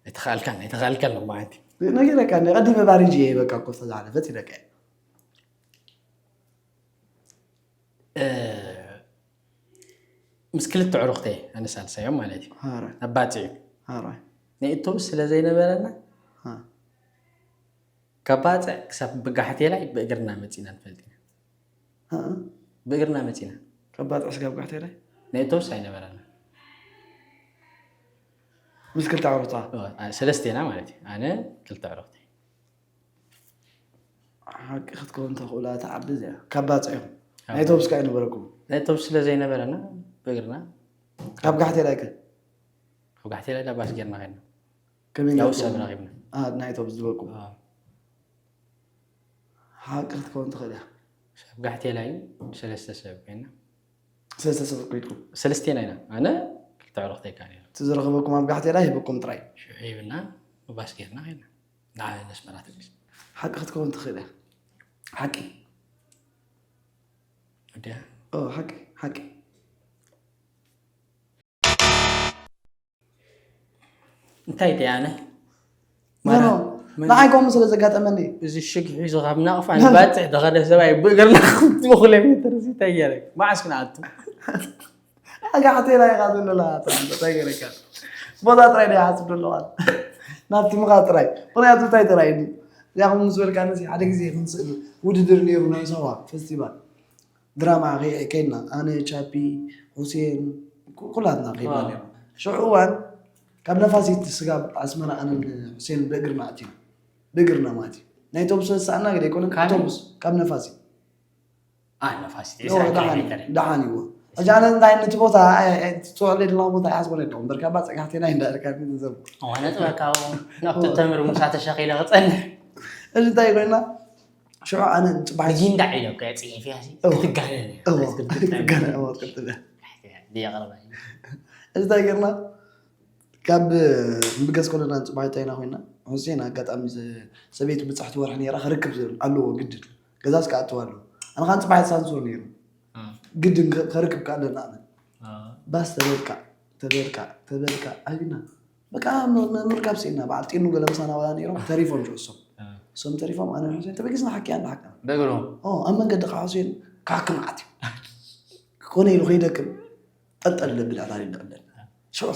ኣይተኻእልካን ኣይተኻእልካን ሎ ማለት እዩ ነገረካ እንደ ቀዲመ ባሬጅ እየ በቃ እኮ ዝተዛሓለፈት ኢለካ እየ እ፣ ምስ ክልተ ዕሩኽተይ ኣነ ሳልሳዮም ማለት እዩ ሃረ ኣባፅዕ እዩ ሃረ ናይ እቶብስ ስለ ዘይነበረና ሃ ካብ ባፅዕ ክሳብ ብጋሕቴላይ ብእግርና መፂና ንፈልጥ ኢና ሃ ብእግርና መፂና ከባጥዕ ስጋብ ጋሕቴ ላይ ናይ እቶብስ ኣይነበረና ምስ ክልተ ዕሩኽታ እ፣ ሰለስቴና ማለት እዩ ኣነ ክልተ ዕሩኽተይ ሓቂ ክትከውን ተኽእላ ተዓቢ እዚኣ ካብ ባፅዕ ኢኹም ናይ ተብስካ ኣይነበረኩም ናይ እቶብስ ስለ ዘይነበረና ብእግርና ካብ ጋሕቴ ላይ ከ ካብ ጋሕቴላይ ዳባስ ጌርና ከድና ከመይ ያው ጌርኩም? ሰብ ረኺብና አ፣ ናይ ተብስ ዝበኩም አ፣ ሓቂ ክትከውን ትኽእል እያ ሰብ ጋሕቴላይ ሰለስተ ሰብ ኮይና ሰለስተ ሰብ ኮይድኩም ሰለስቴና ኢና ኣነ ክልተ ዕሩኽተይ ካ ነይሩ እቲ ዝረኸበኩም ኣብ ጋሕቴ ላይ ሂበኩም ጥራይ ሽዑ ሂብና ባስ ጌርና ከድና ንዓበ ነስመራ ተመስ ሓቂ ክትከውን ትኽእል እያ ሓቂ ወዲያ ኦ፣ ሓቂ ሓቂ እንታይ ደኣነ ኖ፣ ኖ፣ ንዓይ ከምኡ ስለ ዘጋጠመኒ እዚ ሽግ ሒዙ ካብ ናቕፋ ንባፅዕ ተኸደ ሰብኣይ ብእግርና ክልተ ኪሎ ሜትር እዚ እንታይ ገይረ መዓስ ክንኣቱ ኣጋሕቴና ኢኻ ዘለላ እንታይ ገረካ ቦታ ጥራይ ናይ ሓስብ ዘለዋ ናብቲ ምኻ ጥራይ ምክንያቱ እንታይ ጥራይ ኒ ያኹም ምስ በልካ ነዚ ሓደ ግዜ ክንስእል ውድድር ነይሩ ናይ ሳዋ ፌስቲቫል ድራማ ከይድና ኣነ ቻፒ ሁሴን ኩላትና ከይድና ነርና ሽዑ እዋን ካብ ነፋሲት ስጋብ ኣስመራ ኣነን ሁሴን ብእግርና ኣቲና ብእግርና ማለት እዩ ናይ ተብሶ ዝሰኣና ገለ ኣይኮነን ካበይ? ተብስ ካብ ነፋሲት ነፋሲት ዒስራ ኪሎ ሜትር ደሓን ይዎ ሕጂ ኣነ እንታይ ነቲ ቦታ ትፅወዕለ ዘለኹ ቦታ ይሓስቦ ኣለኹ እምበር ካብ ባፅዕ ካሕቴና እንዳርካ ዘብ ሆነ ጥበካው ናብቲ ተምር ሙሳ ተሸኺለ ክፀንሕ እዚ እንታይ ኮይና ሽዑ ኣነ ንፅባሕ ብጊንዳዕ ኢለ እኮ እየ ፅሒፍያ ክትጋነን እዎ፣ ክትጋነ፣ እዎ፣ ክትጋነ። የቕርባ እዚ እንታይ ገርና ካብ ንብገስ ከለና ንፅባሒታ ኢና ኮይና ሁሴን ኣጋጣሚ ሰበይቱ ብፃሕቲ ወርሒ ነራ ክርክብ ኣለዎ ግድን ገዛስ ክኣትው ኣለዎ ኣነ ከዓ ንፅባሒት ሳንሱር ነይሩ ግድን ከርክብ ከኣለና ኣነ ባስ ተበልካ ተበልካ ተበልካ ኣቢና በቃ ም- ም- ምርካብ ስኢና። በዓል ጢኑ ገለ ምሳና ዋላ ነይሮም፣ ተሪፎም ሽዑ እሶም። እሶም ተሪፎም፣ ኣነ ሕሴን ተበጊስና ሓኪያ እንዳ ሓካ። በእግሮም ኣብ መንገዲ ከዓ ሕሴን ክሓክም ዓት እዩ። ክኾነ ኢሉ ከይደክም ጠልጠል ለብል ኣታሪ ለብለን ሽዑ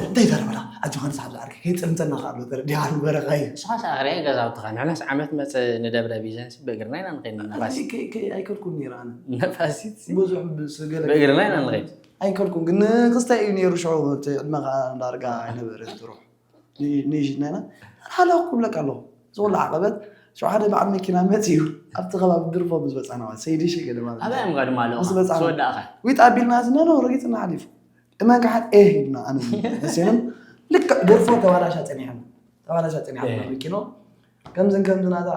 እንታይ ተረበላ ኣጆኻ ንስሓብ ዝዓርኪ ከይፅንተና ከኣሎ ተረዲኻ ንበረኻ እዩ። ንስኻ ሰኣኽርያ ገዛውትኻ ንሕናስ ዓመት መፀ ንደብረ ቢዘንሲ ብእግርና ኢና ንኸይድ ንነፋሲት። ኣይከድኩን ነይረ ኣነ ነፋሲት ብዙሕ ብስገለ ብእግርና ኢና ንኸይድ። ኣይከድኩን ግን ክስታይ እዩ ነይሩ ሽዑ እቲ ዕድመ ከዓ ዳርጋ ኣይነበረ ትሩሕ ንይሽና ኢና ሓላ ክብለካ ኣለኹ ዝኩሉ ዓቐበት ሽዑ ሓደ በዓል መኪና መፂኡ ኣብቲ ከባቢ ድርፎ ምስ በፃና ማለት ሰይዲ ሸገለ ማለት ኣበይ እዮም ጋድማ ኣለኹ ምስ በፃና ዝወዳእኻ ዊጥ ኣቢልና ስና ነው ረጊፅና ሓሊፉ እመን ከዓ ኤህ ኢልና ኣነ መሴንም ልክዕ ድርፎ ተባላሻ ፀኒሐና ተባላሻ ፀኒሐና መኪኖ ከምዝን ከምዝናታ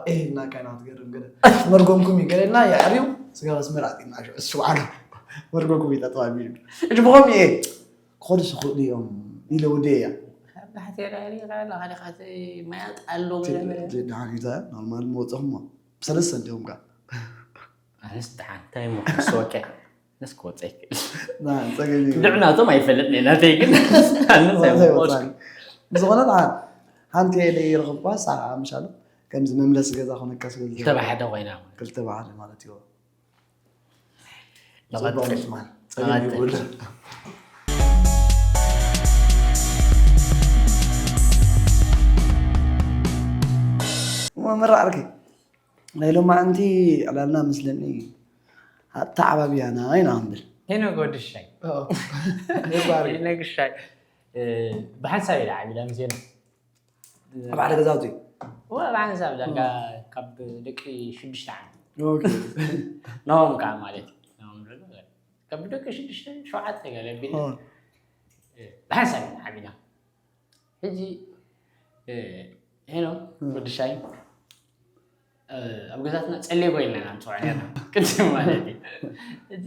ኤህ ኢልና ካይና ትገርም ገለ መርጎምኩም እዩ ገለና የዕርዩ ስጋ መስመር ኣጢና ሽዑ እሱ በዓሉ መርጎምኩም ይጠጠዋ ሚሉ እጅ ብኸም እየ ክኸዱ ስኽእሉ እዮም ኢለ ውደ እያ ማያጥ ኣሎ ደሓን ይዛ ኖርማል መወፅኹሞ ብሰለስተ እንዲሁም ጋር ኣነስ ደሓን እንታይ ሞ ክስወቀ ነስ ክወፀ ይክእል ና፣ ፀገም የብሉን። ድዕናቶም ኣይፈለጥን እየ ናተይ ግን ኣነስ ኣይወፅን። ብዝኾነ ደሓን ሓንቲ ኢለ ይረኽብኳ ሳዓ ምሻሉ ከምዚ መምለሲ ገዛ ኮነካ ስለ ዝገበረ ክልተ ብሓደ ኮይና ክልተ ብሓደ ማለት እዩ ንቐፅል። ጽቡቕ ማለት ጸገም ንቐፅል። ይብሉ መምህር ዓርኪ ናይ ሎማዓንቲ ዕላልና ምስለኒ ኣተዓባብያና ኢና ክንብል ሄኖክ ወዲ ሻይ ይባረክ። ሄኖክ ሻይ እ፣ ብሓንሳብ ኢለ ዓቢለ ምስ ሄኖክ ኣብ ሓደ ገዛውቲ እወ ብሓንሳብ ዳርጋ ካብ ደቂ ሽዱሽተ ዓመት ኦኬ። ናሆም ከዓ ማለት እዩ ናሆም ደሎ ካብ ደቂ ሽዱሽተ ሸውዓተ ገለ ኣቢለ ኦ። ብሓንሳብ ኢና ዓቢና ሕጂ እ፣ ሄኖም ወዲ ሻይ ኣብ ገዛትና ጸሌጎ ኢልና ኢና ንፅውዖ ነርና ቅድም ማለት እዩ እዚ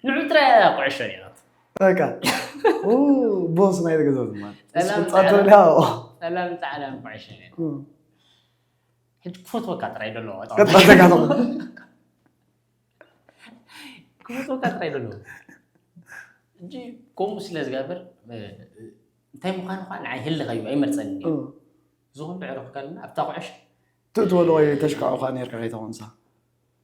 ንዑ ጥራይ ኩዕሾ ነይራት በቃ ኡ፣ ቦስ ናይ ገዛውቲ ማለት ሰላም ጻተላ ሰላም ጻዕዳን ኩዕሾ ነይሩ ሕጂ ክፈትወካ ጥራይ ደለዎ ቀጣ ዘጋተው ክፈትወካ ጥራይ ደለዎ ሕጂ ከምኡ ስለ ዝገብር እንታይ ምዃኑ ኳ ንዓይ ህልኸዩ ኣይመርፀኒ ዝኹሉ ዕሩኽ ከልና ኣብታ ኩዕሾ ትእትወሉ ወይ ተሽካዑ ኳ ነርካ ከይተኾንሳ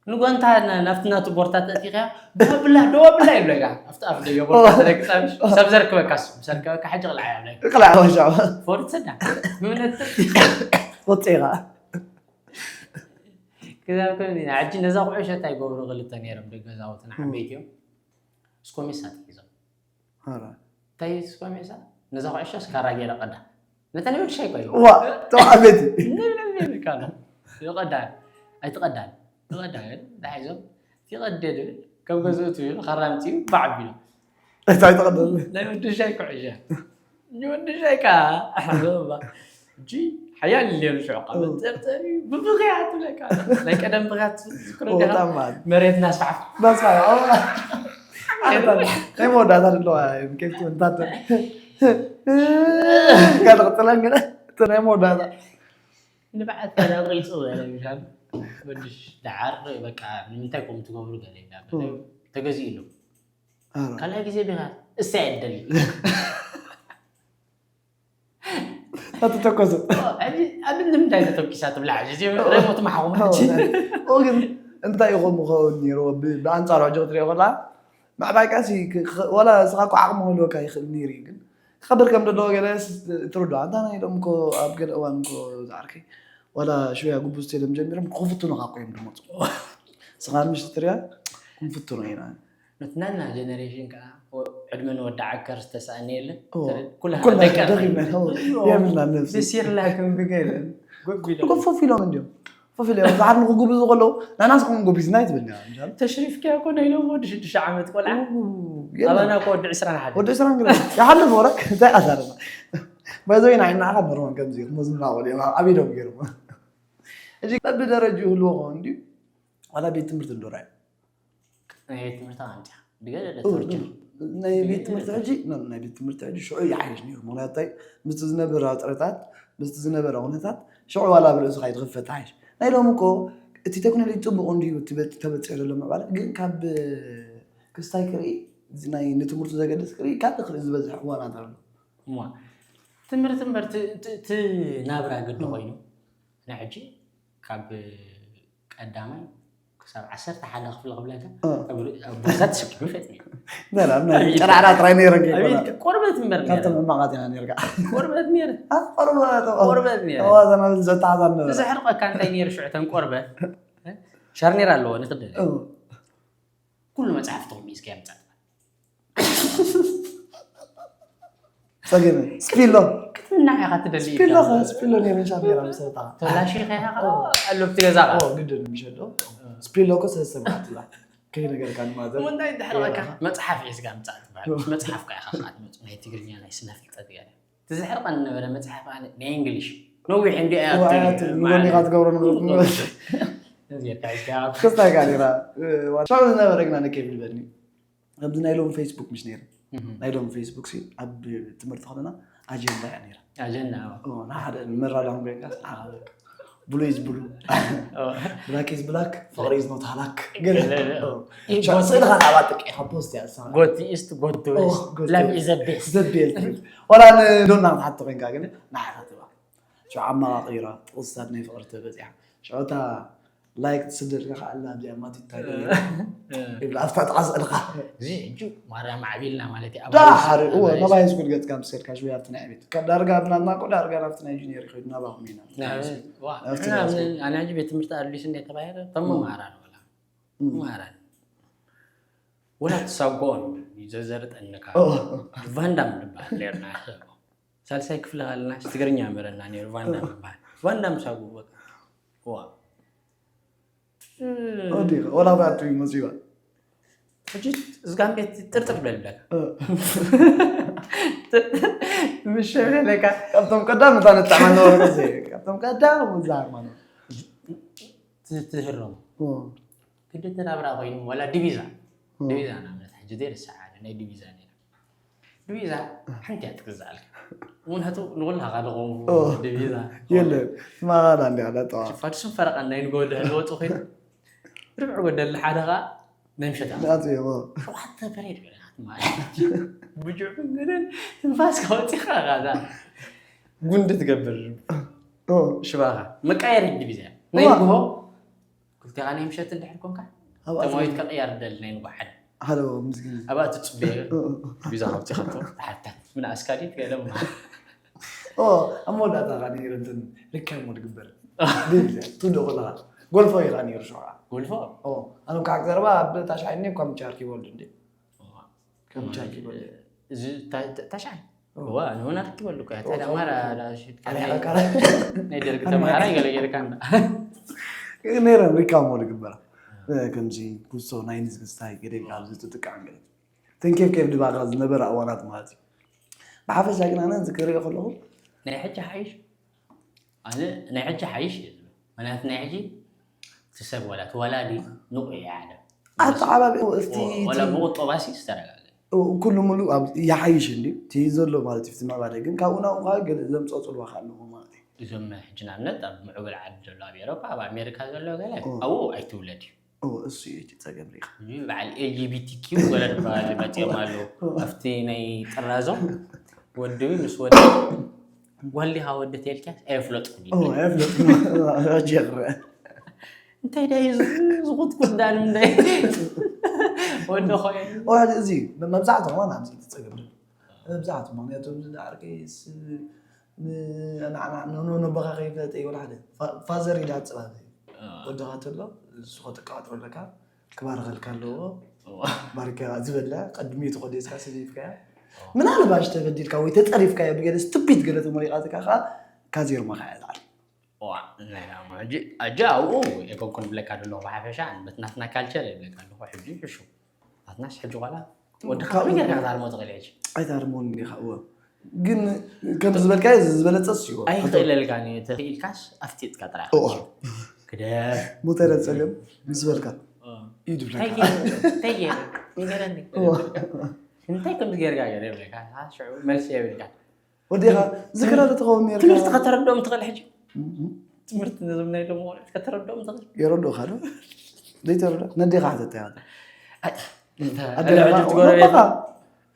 ንጓንታ ናብቲ ናቱ ቦርታ ተእቲኻ ደወብላ ደወብላ ይብለካ ኣብቲ ኣፍ ደዮ ቦርታ ተረግፃ ሰብ ዘርክበካ ሰብ ዘርክበካ ሕጂ ቅልዓ ያብለካ ቅልዓ ወሻ ፎርት ሰዳ ምነት ወፂኻ ክዛብ ከም ሕጂ ነዛ ኩዕሾ እንታይ ገብሩ ክልተ ነይሮም ደገዛውትን ዓበይቲ እዮም እስኮሜሳ ተሒዞም እንታይ ስኮሜሳ ነዛ ኩዕሾ ስካራ ገይረ ቀዳ ነታ ናይ ወዲ ሻይ ኮይኑ ዋ ተባዕበቲ ይቀዳ ኣይትቀዳን ትቀዳ ግን ዳሒዞም ትቀደ ድብል ከም ገዝኡ ትብል ካራ ምፅኡ ባዕ ቢሉ እንታይ ተቐደሉ ናይ ወዲ ሻይ ኩዕሾ ናይ ወዲ ሻይ ከዓ ሕጂ ሓያል ሌሉ ሽዑ ካብ ጠርጠሪ ብብኽያት ትብለካ ናይ ቀደም ብኽያት ዝክሮ በጣም ማለት መሬት እናስፋሕፋ በስፋ ናይ መወዳእታ ዘለዋ ኬፍቲ እንታት ካልቕፅለን ግን እቲ ናይ መወዳእታ ንብዓት ከዳ ቅልፁ በለ ምሻል ወድሽ ደዓር በቃ ንምንታይ ከም ትገብሩ ገለ ይብላ ተገዚኡ ኣሎ ካልኣይ ግዜ ቢኻ እሳ የደሊ ኣትተኮሱ ኣብ ንምንታይ ተተኪሳ ትብላ ሕጂ ሞት ማሓኹም ሕጂ ግን እንታይ ይኾን ምኸውን ነይሩ ብኣንፃሩ ሕጂ ክትሪኦ ከላ ምዕባይ ቃሲ ወላ እስኻ እኮ ዓቕሚ ክህልወካ ይኽእል ነይሩ እዩ ግን ክኸብር ከም ዘለዎ ገለ ትርዶ ኣንታ ናይ ኢሎም እኮ ኣብ ገለ እዋን እኮ ዝዓርከይ ወላ ሽያ ጉቡዝ ተሎም ጀሚሮም ክፍትኑኻ እኮ እዮም ዝመፁ እስኻ ምሽ ትሪያ ክንፍትኖ ኢና ነቲ ናና ጀነሬሽን ከዓ ዕድመ ንወዲ ዓከር ዝተሰኣነ የለን ኩልና ደቂቕና የብልና ነብሲ ብሲርላክን ብገለን ኮፍ ኢሎም እንዲዮም ኮፍ ኢሎም ዝዓር ንክጉብዙ ከለዉ ናናስ ከም ጉቢዝና ይትብል ተሽሪፍኪያ እኮ ናይ ሎም ወዲ ሽዱሽተ ዓመት ቆልዓ ኣባና እኮ ወዲ ዕስራን ሓደ ወዲ ዕስራን ግለ ይሓልፍ ወረ እንታይ ኣሳርና ባይዘወይ ንዓይ ንዓኻ ኖርማል ከምዚ መዝምና ቆልዮም ኣብ ኢዶም ገይሮም እዚ በብደረጅኡ ይህልዎ ከውን ድዩ ዋላ ቤት ትምህርቲ እንዶ ራዩ ናይ ቤት ትምህርቲ ኣምፅያ ብገለ ተወርጅ ናይ ቤት ትምህርቲ ሕጂ ናይ ቤት ትምህርቲ ሕጂ ሽዑ ይሓይሽ ነይሩ ምክንያቱ እንታይ ምስቲ ዝነበረ ውጥረታት ምስቲ ዝነበረ ኩነታት ሽዑ ዋላ ብርእስኻ ይትኽፈት ሓይሽ ናይ ሎም እኮ እቲ ቴክኖሎጂ ፅቡቅ እንድዩ ተበፅሑ ዘሎ ምዕባለ ግን ካብ ክስታይ ክርኢ እዚ ናይ ንትምህርቱ ዘገድስ ክርኢ ካብ ክርኢ ዝበዝሕ እዋናት ኣሎ። እሞ ትምህርቲ እምበር እቲ ናብራ ግዲ ኮይኑ ናይ ሕጂ ካብ ቀዳማይ ክሳብ ዓሰርተ ሓደ ክፍሊ ክብለካ ኣብ ቦርሳ ተሸኪሙ ፈጥኒ ጨራዕራ ጥራይ ነይረ ቆርበት እምበር ካብቶም ሕማቃት ኢና ነርካ ቆርበት ነይረ ቆርበት ነይረ ዘታዕዛ ነበረ ዘሕርቀካ እንታይ ነይሩ ሽዑ ተን ቆርበት ሻርኔር ኣለዎ ንክደለ ኩሉ መፅሓፍ ተኾሚዝካ የምፃእ ጸገመ ስፒሎ ክትምናዕ ኢኻ ትደሊ ስፒሎ ኢልካ። ስፒሎ ነይሩ ሻርኔራ መሰለታ ተላሺ ኢኻ ኢኻ ኣለብቲ ገዛ ኦ ግድን ምሸዶ ስፒሎ እኮ ሰለስተ መዓልቲ እያ ከይነገርካ ንማዘር እሞ እንታይ ድሕርቐካ መፅሓፍ ሒዝካ ምፃእ ትበሃል መፅሓፍካ ኢኻ ከዓ ትመፅእ ናይ ትግርኛ ናይ ስነ ፍልጠት እያ ትዝሕርቐኒ ነበረ መፅሓፍ ኣነ ናይ እንግሊሽ ነዊሕ እንዲ እያ ትብል። ንጎኒኻ ትገብሮ ንገብሮ ነዚርካ ሒዝካ ክስታይ ካ ነራ ሻው ዝነበረ ግና ንኬብል በኒ ኣብዚ ናይ ሎም ፌስቡክ ምሽ ነይረ ናይ ሎም ፌስቡክ ሲ ኣብ ትምህርቲ ከለና ኣጀንዳ እያ ነይራ ኣጀንዳ ንሓደ ንመራዳም ኮይንካ ብሉ ኢዝ ብሉ ብላክ ኢዝ ብላክ ፍቅሪ ኢዝ ኖት ሃላክ ገለ ስእልካ ናባ ጥቂኻ ፖስት እያ ንሳ God is to God to Oh, is God love to- is the best ዘቤል ወላ ንዶና ክትሓቶ ኮይንካ ግን ንዓኻ ትባ ሽዑ ኣመቃቂራ ጥቕስታት ናይ ፍቅሪ ተበፂሓ ሽዑታ ላይክ ትስደልካ ከዓ ኣላ ኣብዚኣ ማቲታ ይብላ ኣብታ ጥቃ ስእልካ እዚ ሕጂ ማርያም ዓቢልና ማለት እዩ ዳሓር እወ ናብ ሃይስኩል ገፅካ ምስ ከድካ ሽወይ ኣብቲ ናይ ዕቤት ካብ ዳርጋ ኣብናትና እኮ ዳርጋ ናብቲ ናይ ጁኒየር ይኸይዱ ናባኹም ኢና ኣብቲ ናይ ሃይስኩል ኣነ ሕጂ ቤት ትምህርቲ ኣድሊስ እንደ ተባሂለ ተመማራ ንበላ ማራ ወላ ትሳጎኦም እዩ ዘዘርጠንካ ቫንዳም ንበሃል ነርና ሳልሳይ ክፍሊ ሃለና ትግርኛ መረና ነይሩ ቫንዳም ይበሃል ቫንዳም ሳጉ በቃ ዋ ወዲኻ ወላ ባቱ እዩ መፂዋ ሕጂ እዝጋም ቤት ጥርጥር ብለልለካ ምሸብለካ ካብቶም ቀዳም እታ ነጣዕማ ነበረ ግዜ ካብቶም ቀዳም ዛርማ ትህረሙ ክልተ ናብራ ኮይኑ ዋላ ዲቪዛ ዲቪዛ ናብነት ሕጂ ዘይርስዓ ናይ ዲቪዛ ነይራ ዲቪዛ ሓንቲ እያ ትግዛእልካ ምክንያቱ ንኩልካ ካደቆም ዲቪዛ የለ ማራ እንዲ ኣለ ጠዋ ፋድሱን ፈረቃ ናይ ንጎ ድሕሪ ወፁ ኮይኑ ርብዕ ጎደል ሓደ ከዓ ናይ ምሸት ናት እሞ ሸውዓተ ፐሬድ ገለናት ማለት ብጅዑ ገደል ትንፋስ ካወፂኻ ካዛ ጉንዲ ትገብር ሽባኻ መቃየሪ ዲቪዛ ናይ ንግሆ ክልቴኻ ናይ ምሸት እንድሕር ኮንካ ተማዊትካ ቅያር ደሊ ናይ ንጉሓን ሓደ ምስግን ኣብኣ ትፅበየ ቪዛ ካብቲ ከቶ ተሓታት ምንኣስካ ድዩ ገለ ኣብ መወዳእታ ካ ነይረ እንትን ሪካሞ ድግበር ትብሎ ከለካ ጎልፎ እዩ ከዓ ነይሩ ሽዑ ጎልፎ ኣነ ከዓ ዘረባ ኣብ ታሽዓይ እኳ ምቻር ኪቦርድ እንዲ ከምቻር ኪቦርድ እዚ ታሽዓይ እዋ ንሆን ኣረኪበሉ እኮ እያ ታዲያ ማራ ናይ ደርግ ተምሃራይ ገለ ገይርካ እንዳ ነይረ ሪካሞ ድግበራ ከምዚ ኩሶ ናይ ንዝግስታይ ገደ ኣብዚ ትጥቀም ገለ ተንኬፍኬፍ ድባኻ ዝነበረ ኣዋናት ማለት እዩ ብሓፈሻ ግን ኣነ እዚ ክሪኦ ከለኹ ናይ ሕጂ ሓይሽ ኣነ ናይ ሕጂ ሓይሽ እየ ዝብል ምክንያቱ ናይ ሕጂ እቲ ሰብ ዋላ እቲ ወላዲ ንቑ እዩ ዓለም ኣተዓባቢኡ እስቲ ወላ ብቁጠባሲ ዝተረጋገ ኩሉ ሙሉ ይሓይሽ እንዲ እቲ ዘሎ ማለት እዩ ምዕባለ ግን ካብኡ ናብኡ ከዓ ገለ ዘምፀኦ ፅልዋ ከዓ ኣለዎ ማለት እዩ እዞም ሕጂ ንኣብነት ኣብ ምዕቡል ዓዲ ዘሎ ኣብ ኤሮፓ ኣብ ኣሜሪካ ዘሎ ገለ ኣብኡ ኣይትውለድ እዩ እሱ እዩ እቲ ፀገም ሪኢኻ በዓል ኤልጂቢቲኪ ገለ ዝበሃል መፅኦም ኣለዉ ኣብቲ ናይ ጥራዞም ወዲ ምስ ወዲ ጓል ዲኻ ወዲ ተልካ ኣየፍለጥኩን እዩ ጀረ እንታይ ዳ እዩ ዝቁጥቁጥ ዳን እንታይ ወዲ ኾየ ዋሕድ እዚ መብዛሕትኦም ኣምዚ ትፀገም መብዛሕትኦም ምክንያቱ ዓርቂ ንዓና ነቦኻ ከይፈለጠ ይበል ሓደ ፋዘር ኢዳ ፅባብ ወድኻ ተሎ ንሱ ከተቃጥሮ ኣለካ ክባርኸልካ ኣለዎ ባርካ ዝበላ ቀድሚቱ ከዲስካ ሰዲፍካያ ምናልባሽ ተበዲልካ ወይ ተፀሪፍካዮ ብገለ ስቱፒድ ገለ ተመሪቃትካ ከዓ ካዜርማካ እያ ዝዓል ሕጂ ኣብኡ የኮንኩን ብለካ ዘለኹ ብሓፈሻ በቲ ናትና ካልቸር የብለካ ኣለኹ ሕጂ ሕሹ ናትናስ ሕጂ ጓላ ወድኻ ከመይ ጌርካ ክትሃርሞ ትኽእል ሕጂ ኣይትሃርሞን እንዲኻ እወ ግን ከምቲ ዝበልካዮ እዚ ዝበለፀ ስዎ ኣይኽእለልካን እዩ ተኽኢልካስ ኣፍጢጥካ ጥራሕ ክደ ሞተረ ፀገም ምስ በልካ እዩ ድብለካ እንታይ ገይሩ ንገረኒ እንታይ ከምዚ ጌርካ ገለ ይብለካ ሽዑ መልሲ የብልካ ወዲኻ ዝክላለ ትኸውን ነርካ ትምህርቲ ከተረድኦም ትኽእል ሕጂ ትምህርቲ ነዞም ናይ ሎም ቆልዑት ከተረድኦም ትኽእል የረድኦካ ዶ ዘይተረዳ ነዴኻ ሕተታ ኣደ ኣደ ድማ ሕጂ እቲ ጎረቤት- ወለድኻ።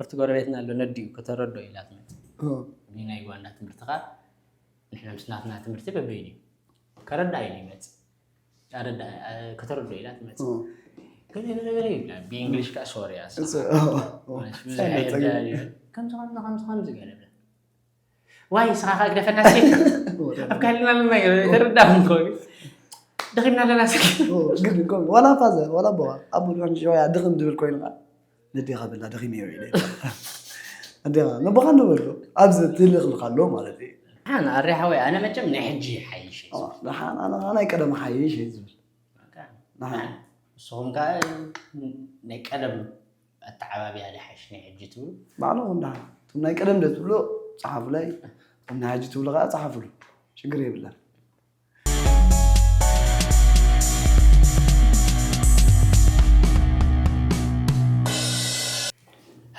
እቲ ጎረቤትና ኣሎ ነዲኡ ከተረዶ ኢላት መጽ እ። ናይ ጓንዳ ትምህርትኻ ንሕና ምስ ናትና ትምህርቲ በበይኑ እዩ ከረዳ ኢሉ ይመጽእ ኣረዳ ከተረዶ ኢላት መጽ እ። ግን የበለበለ ይብላ ብእንግሊሽ ከዓ ሶሪ ኣሳ እሱ- እ፣ እ፣ እ። ከምዚ ከምዚ ከምዚ ከምዚ ገለ ብላ ዋይ ስኻ ከዓ ግደፈና ሲ ኣብ ካልእና ኣለና ተረዳም ኮይኑ ደኺምና ኣለና ሲ ግን እኮ ዋላ ፋዘ ዋላ ኣቦዋ ኣቦ ሊሆን ሸወያ ድኽም ዝብል ኮይኑ ከዓ ነዴኻ በላ ደኺመ እየ ኢለ ኣዴኻ ነቦኻ እንዶ በልኩ ኣብዚ ትልእኽልኻ ኣሎ ማለት እዩ ሓን ኣሬ ሓወይ ኣነ መቸም ናይ ሕጂ ይሓይሽ እዩ ኣዋ፣ ደሓን ኣነ ከዓ ናይ ቀደም ሓይሽ እየ ዝብል ደሓን ንስኹም ከዓ ናይ ቀደም ኣተዓባብያ ድሓሽ ናይ ሕጂ ትብሉ ባዕልኹም ደሓን እቶም ናይ ቀደም ዶ ትብሎ ፀሓፉላይ እቶም ናይ ሕጂ ትብሉ ከዓ ፀሓፉሉ ሽግር የብለን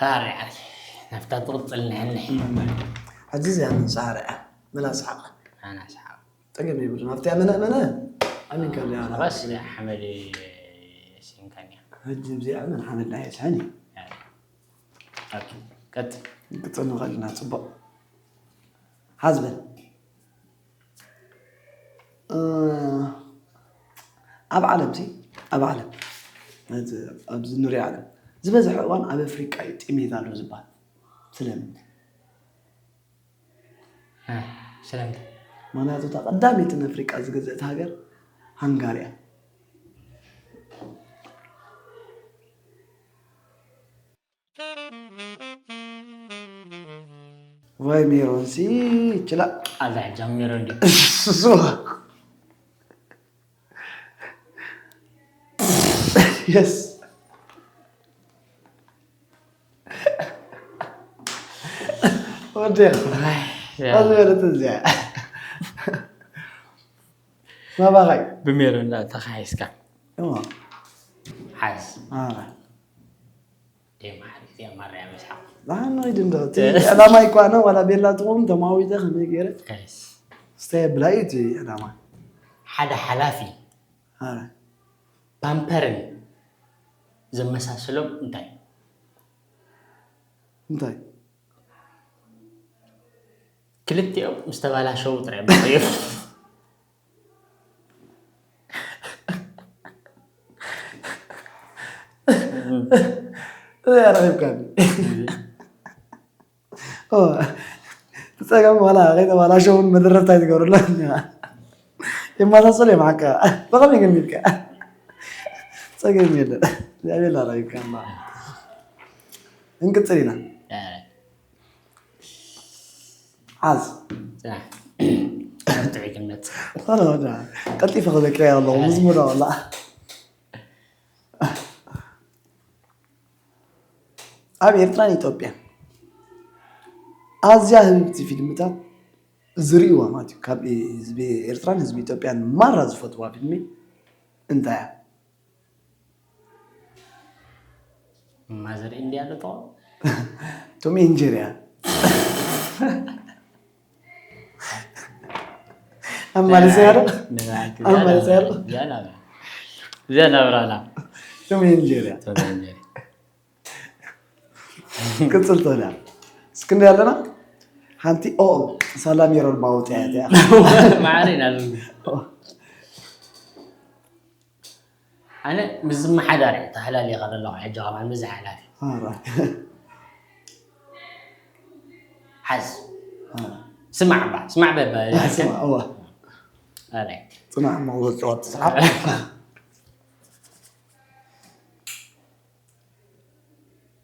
ሃርያ ናብታ ትቕፅል ንሕንሕ ሕጂ እዚኣ ምንሳሃርያ መላ ሰሓቕ ኣና ሰሓቕ ፀገም የብሉ ናብቲያ መነ መነ ኣሚንካ ዚኣ በስ ሓመድ ሲንካኛ ሕጂ እዚኣ መን ሓመድ ናይ ስሐኒ ቀጥ ቅፅል ንኽእል ኢና ፅቡቕ ሓዝበል ኣብ ዓለም ሲ ኣብ ዓለም ኣብዚ ንሪኦ ዓለም ዝበዝሐ እዋን ኣብ ኣፍሪቃ እዩ ጥሜት ኣሎ ዝበሃል ስለምንታይ ስለምንታይ ምክንያቱ እታ ቀዳመይቲ ንኣፍሪቃ ዝገዝአት ሃገር ሃንጋሪ እያ ወይ ሜሮን ሲ ይችላል ኣዛ ሕጃም ሜሮን ዲ yes ወዲያ ኣዝበለት እዚኣ ናባኻይ ብሜሮን ተኻሒስካ ሓዝ ደም ሓሪፍ እዚኣ ማርያ መስሓቕ ዝሓን ኸይድ እንዶ እቲ ዕላማ ይኳነ ዋላ ቤላ ትኸውን ተማዊተ ከመይ ገይረ ቀስ ስታይ ብላይ እቲ ዕላማ ሓደ ሓላፊ ኣረ ፓምፐርን ዘመሳስሎም እንታይ እንታይ ክልቲኦም ምስ ተባላሸው ጥራይ እዮም ዝቐየሩ ኣረኺብካኒ ትፀገም ዋላ ከይተባላሸውን መደረብታ ይትገብርላ የማሳሰሉ እዮም ሓካ ብኸመይ ገሚትካ ፀገም የለን እግዚኣብሔር ኣረኺብካ እንቅፅል ኢና ሓዝ ቀልጢፈ ክዘክርያ ኣለኹ ምስ ሙዳ ወላ ኣብ ኤርትራን ኢትዮጵያን ኣዝያ ህብብቲ ፊልምታት ዝርእይዋ ማለት እዩ ካብ ህዝቢ ኤርትራን ህዝቢ ኢትዮጵያን ማራ ዝፈትዋ ፊልሚ እንታይ እያ ማዘር ኢንዲያ ዶ ቶም ኤንጀሪያ ኣብ ማለስያ ዶ ኣብ ማለስያ ዶ እዚኣ ናብራና ቶም ኤንጀሪያ ቅፅል ተላ እስክንዲ ኣለና ሓንቲ ኦ ሳላ ሜሮን ባውፅያ እያ ማዕረ ኢና ኣነ ምስ ዝመሓዳር እየ ተሃላልየ ከለኹ ሕጂ ከማን ምስዚ ሓላፊ ሓዝ ስማዕ እባ ስማዕ በበ ፅናዕ መወፅኦ ትስሓብ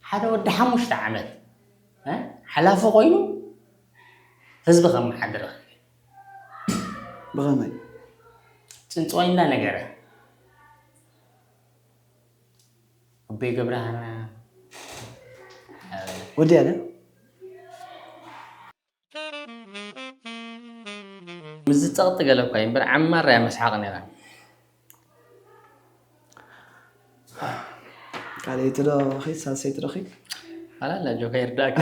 ሓደ ወዲ ሓሙሽተ ዓመት ሓላፊ ኮይኑ ህዝቢ ከመሓድር ብኸመይ ፅንፅዋይ እንዳነገረ ኣቦይ ገብረሃና ወዲያ ደ ምስዚ ፀቕጢ ገለ እኳ እዩ እምበር ዓማር እያ መስሓቕ ነይራ ካልኣይቲ ዶ ኺድ ሳልሰይቲ ዶ ኺድ ኣላ ኣላ ጆካ ይርዳእካ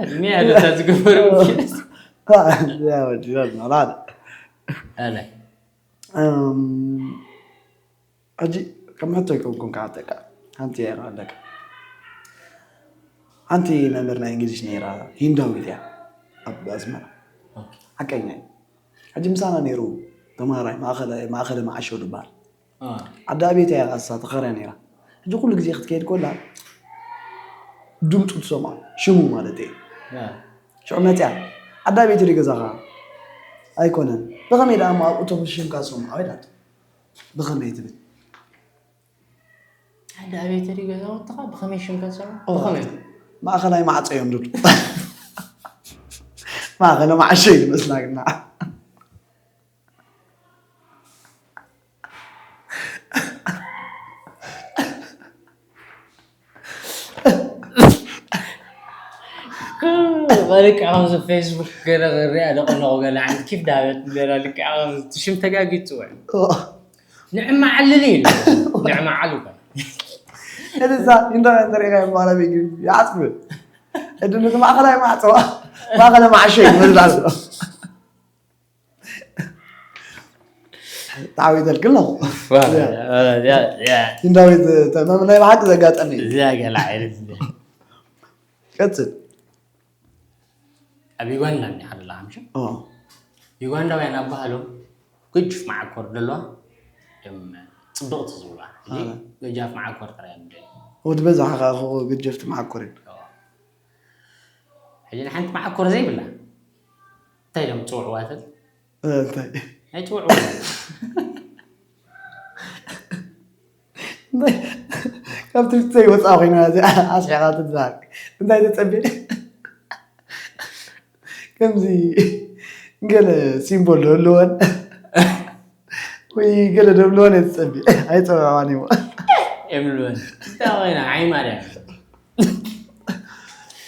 እድሜ ያለታ ዝግበሩ ወዲናል ማለት ኣለ ሕጂ ከም ሕቶ ኣይኮንኩን ክሓተካ፣ ሓንቲ እያ ኣለካ። ሓንቲ መምህር ናይ እንግሊሽ ነይራ፣ ሂንዳዊት እያ፣ ኣብ ኣስመራ። ሓቀኛ እዩ። ሕጂ ምሳና ነይሩ ተምሃራይ ማእኸለ ማእኸለ መዓሾ ዝበሃል። ዓዲ ኣቤት እያ፣ ኣሳ ተኸርያ ነይራ። ሕጂ ኩሉ ግዜ ክትከይድ ኮላ ድምፁ ትሰምዖ፣ ሽሙ ማለት እዩ። ሽዑ መፅያ፣ "ዓዲ ኣቤት ድዩ ገዛኻ?" "ኣይኮነን." "ብኸመይ ደኣ እሞ ኣብኡ ተኹሲ ሽምካ ዝሰምዖ?" ኢላቶ። "ብኸመይ?" ትብል። "ዓዲ ኣቤት ድዩ ገዛውትኻ? ብኸመይ ሽምካ ዝሰምዖ?" ኦ፣ ብኸመይ? "ማእኸላይ ማዕፆ እዮም" ድብል። ማእኸለ ማዕሾ እዩ ዝመስላ ግና። ልክዕ ከምዚ ፌስቡክ ገለ ክሪኣ ደቀለኹ፣ ገለ ዓይነት ኪፍ ዳበት ገለ ልክዕ ከምዚ እቲ ሽም ተጋጊ ትፅውዕ። ንዕማ ዓልል እዩ ኢሉ። ንዕማ ዓሉ እኳ። እዛ እንዳ እንተሪእካ ማረብ ይዓፅብ። እድን እቲ ማእኸላይ ማዕፀዋ ማእኸለ ማዕሸ ይመስል ኣሎ። ተዓዊተልክ ኣለኹ። እንዳዊት ተማም ናይ ብሓቂ ዘጋጠመ እዩ። እዚኣ ገለ ዓይነት ቀፅል። ኣብ ዩጋንዳ እንዲኻ ዘለኻ ምሽ? ዩጋንዳውያን ኣብ ባህሎም ግጅፍ መዓኮር ዘለዋ እዮም ፅብቕቲ ዝብሉዋ። ሕጂ ገጃፍ መዓኮር ጥራይ እዮም ዝደልዩ። ወዲ በዛሓ ከዓ ግጀፍቲ መዓኮር እዮም። ሕጂ ንሓንቲ መዓኮር ዘይብላ እንታይ ኢሎም ዝፅውዕዋ ተል? እንታይ? ኣይፅውዕዋ። ካብ ትምህርቲ ዘይወፃ ኮይና እዚኣ ኣስሒቓ ትዛረብ። እንታይ ተፀብየ? ከምዚ ገለ ሲምቦል ዝህልወን ወይ ገለ ደብልወን እየ ዝፀብየ። ኣይፀውዕዋን እሞ። የብልወን። እንታይ ኮይና? ዓይማርያ።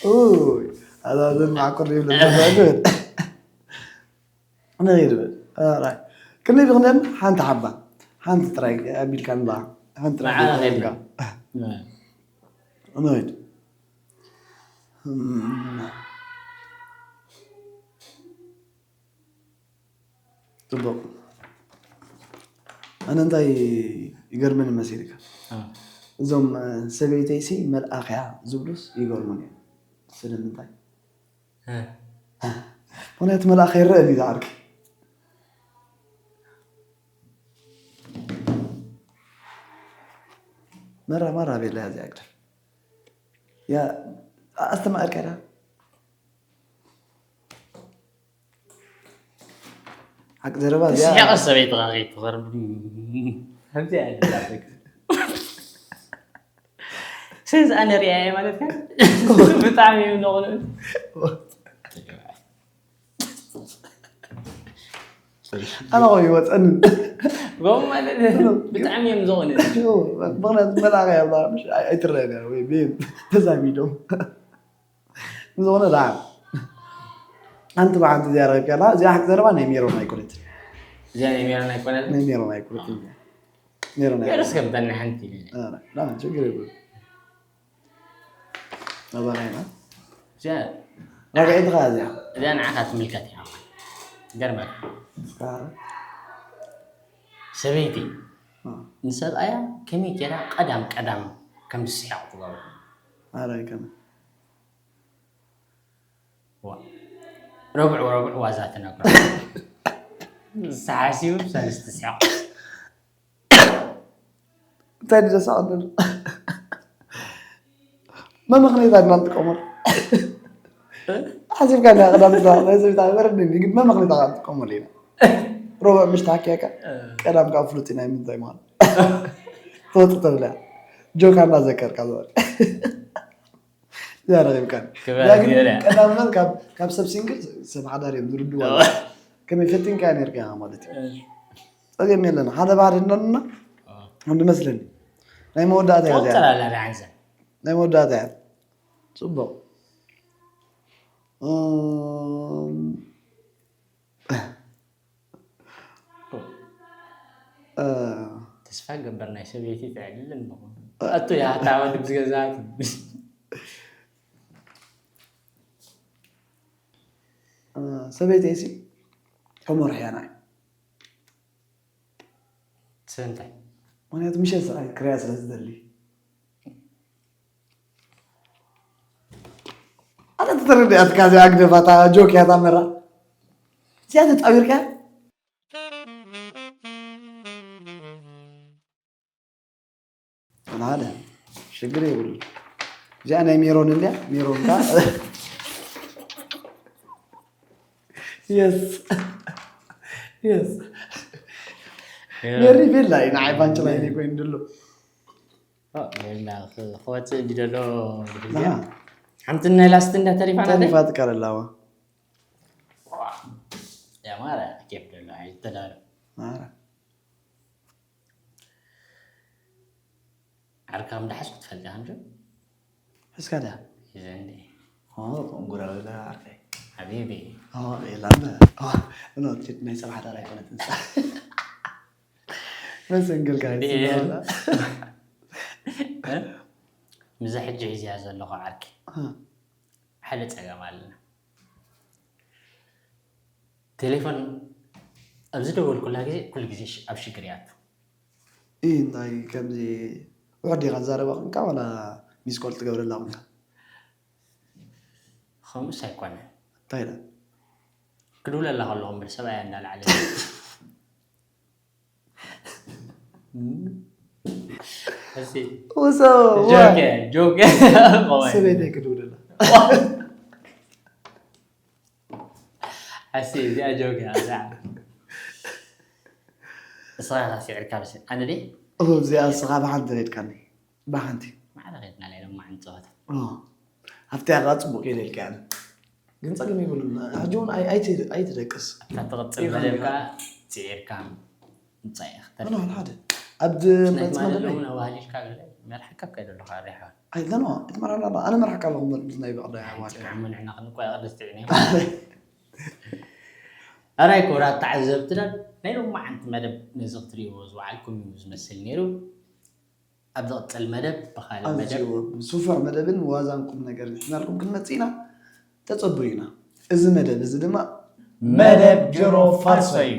ኡይ፣ ኣዛዘን ማዕኮር ይብለና። ንኺድ በል። ኣራይ። ክንደይ ብክንደን ሓንቲ ሓባ። ሓንቲ ጥራይ ኣቢልካ ንባ። ሓንቲ ጥራይ ኣቢልካ ንባ። ንኺድ። ጽቡቕ። ኣነ እንታይ ይገርመኒ መሲልካ? እዞም ሰበይተይሲ መልኣኽ እያ ዝብሉስ ይገርሙኒ እዮም። ስለምንታይ? ምኽንያቱ መልኣኽ ኣይረኣን እዩ ዝዓርከይ። መራ መራ ቤላ እዚኣ ግደፍ። ያ ኣስተማቕርካ ዳ ሓቂ ዘረባ እዚኣ ስሒቐ ሰበይትኻ ከይትኸርብ ከምዚኣ እያ ትዛረብ። ስለዚ ኣነ ሪኣ እየ ማለት እያ። ብጣዕሚ እዮም ነቑንኡ። ኣነ ኸ ይወፀኒ። ጎም ማለት ብጣዕሚ እዮም ዘቑንኡ። ምክንያቱ መላኸ እያ ብላ ምሽ ኣይትረአን እያ ወይ ቤን ተዛሚዶም። ዝኾነ ደኣ ሓንቲ ብሓንቲ እዚኣ ረኺብካላ። እዚኣ ሓቂ ዘረባ ናይ ሜሮን ኣይኮነትን። እዚኣ ናይ ሜሮን ኣይኮነትን? ናይ ሜሮን ኣይኮነትን። ሜሮን ኣይኮነትን። ሜሮስ ከም በና ሓንቲ ኢለ። ኧረ፣ ላ፣ ችግር የብሉን። ኣባና ኢና። እዚኣ ራብዐይቲ ኸኣ እዚኣ። እዚኣ ንዓኻ ትምልከት እያ። ገርመካ። ኣረ። ሰበይቲ እ። ንሰብኣያ ከመይ ጌራ ቀዳም ቀዳም ከም ዝስሕቕ ትገብሮ? ኣረ፣ ኣይከመይ። ዋ። ረቡዕ ረቡዕ ዋዛ ትነግሮ። ተሓሲቡ ሰለስተ ስሕቕ። እንታይ ድዩ ዘስሕቕ ዘሎ? መመኽነይታ ድማ ንጥቀመሉ። ሓሲብካ እንዳ ቀዳም ስራሕ ናይ ሰበይታ ኣይበረድን፣ ግን መመኽነይታ ከዓ ንጥቀመሉ ኢና። ረቡዕ ምሽ ተሓኪያካ፣ ቀዳም ከዓ ፍሉጥ ናይ ምንታይ ምዃኑ። ትወፅእ ተብላ። ጆካ እናዘከርካ ዝበል። እዚኣ ረኺብካን። ክብረት እዚኣ ግን ይበልያ። ቀዳምነት ካብ፣ ካብ ሰብ ሲንግል ሰብ ሓዳር እዮም ዝርድዋ። ከመይ ፈቲንካ ነርካ ኢኻ ማለት እዩ። እሺ። ጸገም የለን። ሓደ ባህሪ እንዶና ኦ። እንድመስለኒ። ናይ መወዳእታ እያ እዚኣ። ትቆጸር ኣላ ዳሓንሰ። ናይ መወዳእታ እያ። ጽቡቕ። እም፣ እ፣ ተስፋ ገበር ናይ ሰበይቲ ትዕድል እንድኹም። ኣቱ ያህታወት ብዝገዛት። እ፣ ሰበይተይሲ ሕሙር ሕያና እዩ። ስለምንታይ? ምክንያቱ ምሸት ሰዓት ክሪያ ስለ ዝደሊ። ኣነ ተተረዲኣትካ እዚኣ ግደፋታ ጆክ እያ ታመራ። እዚኣ ተጻዊርካ? ኣናለ ሽግር የብሉ። እዚኣ ናይ ሜሮን እንድያ ሜሮን ካ የስ የስ ሜሪ ቤላ እዩ ንዓይ ባንች ላይ ኮይኑ ድሎ ሜላ ክወፅእ እንዲ ዘሎ ሓንቲ ናይ ላስት እንዳ ተሪፋና ተሪፋ ትቀረላዋ ያማረ ኬፍ ደሎ ኣይተዳሎ ማራ ዓርካ ምዳሓዝኩ ትፈልጥ ኢኻ እንዶ እስካ ዳ ይዘንዲ ኦ ቆንጉራ ወላ ዓርከይ ሓቢቢ ኦ የላ እንደ ኦ እኖ ትድ ናይ ሰብሓ ዳር ኣይኮነት እንሳ መሰንግል ጋር ምዚ ሕጂ ሒዝያ ዘለኹ ዓርኪ ሓደ ፀገም ኣለና ቴሌፎን ኣብዚ ደወልኩላ ግዜ ኩሉ ግዜ ኣብ ሽግር እያ እ እንታይ ከምዚ ውሕድ ኢኻ ዝዛረባ ክንካ ዋላ ሚስኮል ትገብረላ ክንካ ከምኡስ ኣይኮነን እንታይ ኢላ ክድውለላ ከለኹ እምበር ሰብኣያ እንዳላዕለ ውሰው ጆክ ሰበይተይ ክድውለላ ሓሲ እዚኣ ጆክ እያ እዛ እስኻ ኢኻ ስዒርካ ብስ ኣነ ደ እዚኣ እስኻ ብሓንቲ ሬድካኒ ብሓንቲ ማዕረ ኸድና ላይ ለማዓን ፀወታ ኣብቲ ያኻ ፅቡቅ ኢለ ኢልካ ያለ ግን ፀገም ይብሉን ሕጂ እውን ኣይትደቅስ እታ ትቕፅል መደብካ ስዒርካ ምፃእ ሓደ ኣብ ናይ ትማሊ እውን ኣዋህሊልካ ገለ መርሓካ ካይደ ኣለኻ ሪሓ ኣይለኖ ኣይትመርሓና ኣነ መርሓካ ኣለኹ ናይ ብቕዳ ዓሞ ንሕና ክንቆያ ቅድስቲ ዕነ ኣራይ ክቡራት ተዓዘብትና ናይ ሎማዓንቲ መደብ ነዚ ክትሪእዎ ዝወዓልኩም እዩ ዝመስል ነይሩ ኣብ ዝቕፅል መደብ ብካልእ መደብ ኣዝዩ ብስፉዕ መደብን ዋዛን ቁም ነገር ሒዝናልኩም ክንመፅእ ኢና ተፀበዩና እዚ መደብ እዚ ድማ መደብ ጀሮ ፋርሶ እዩ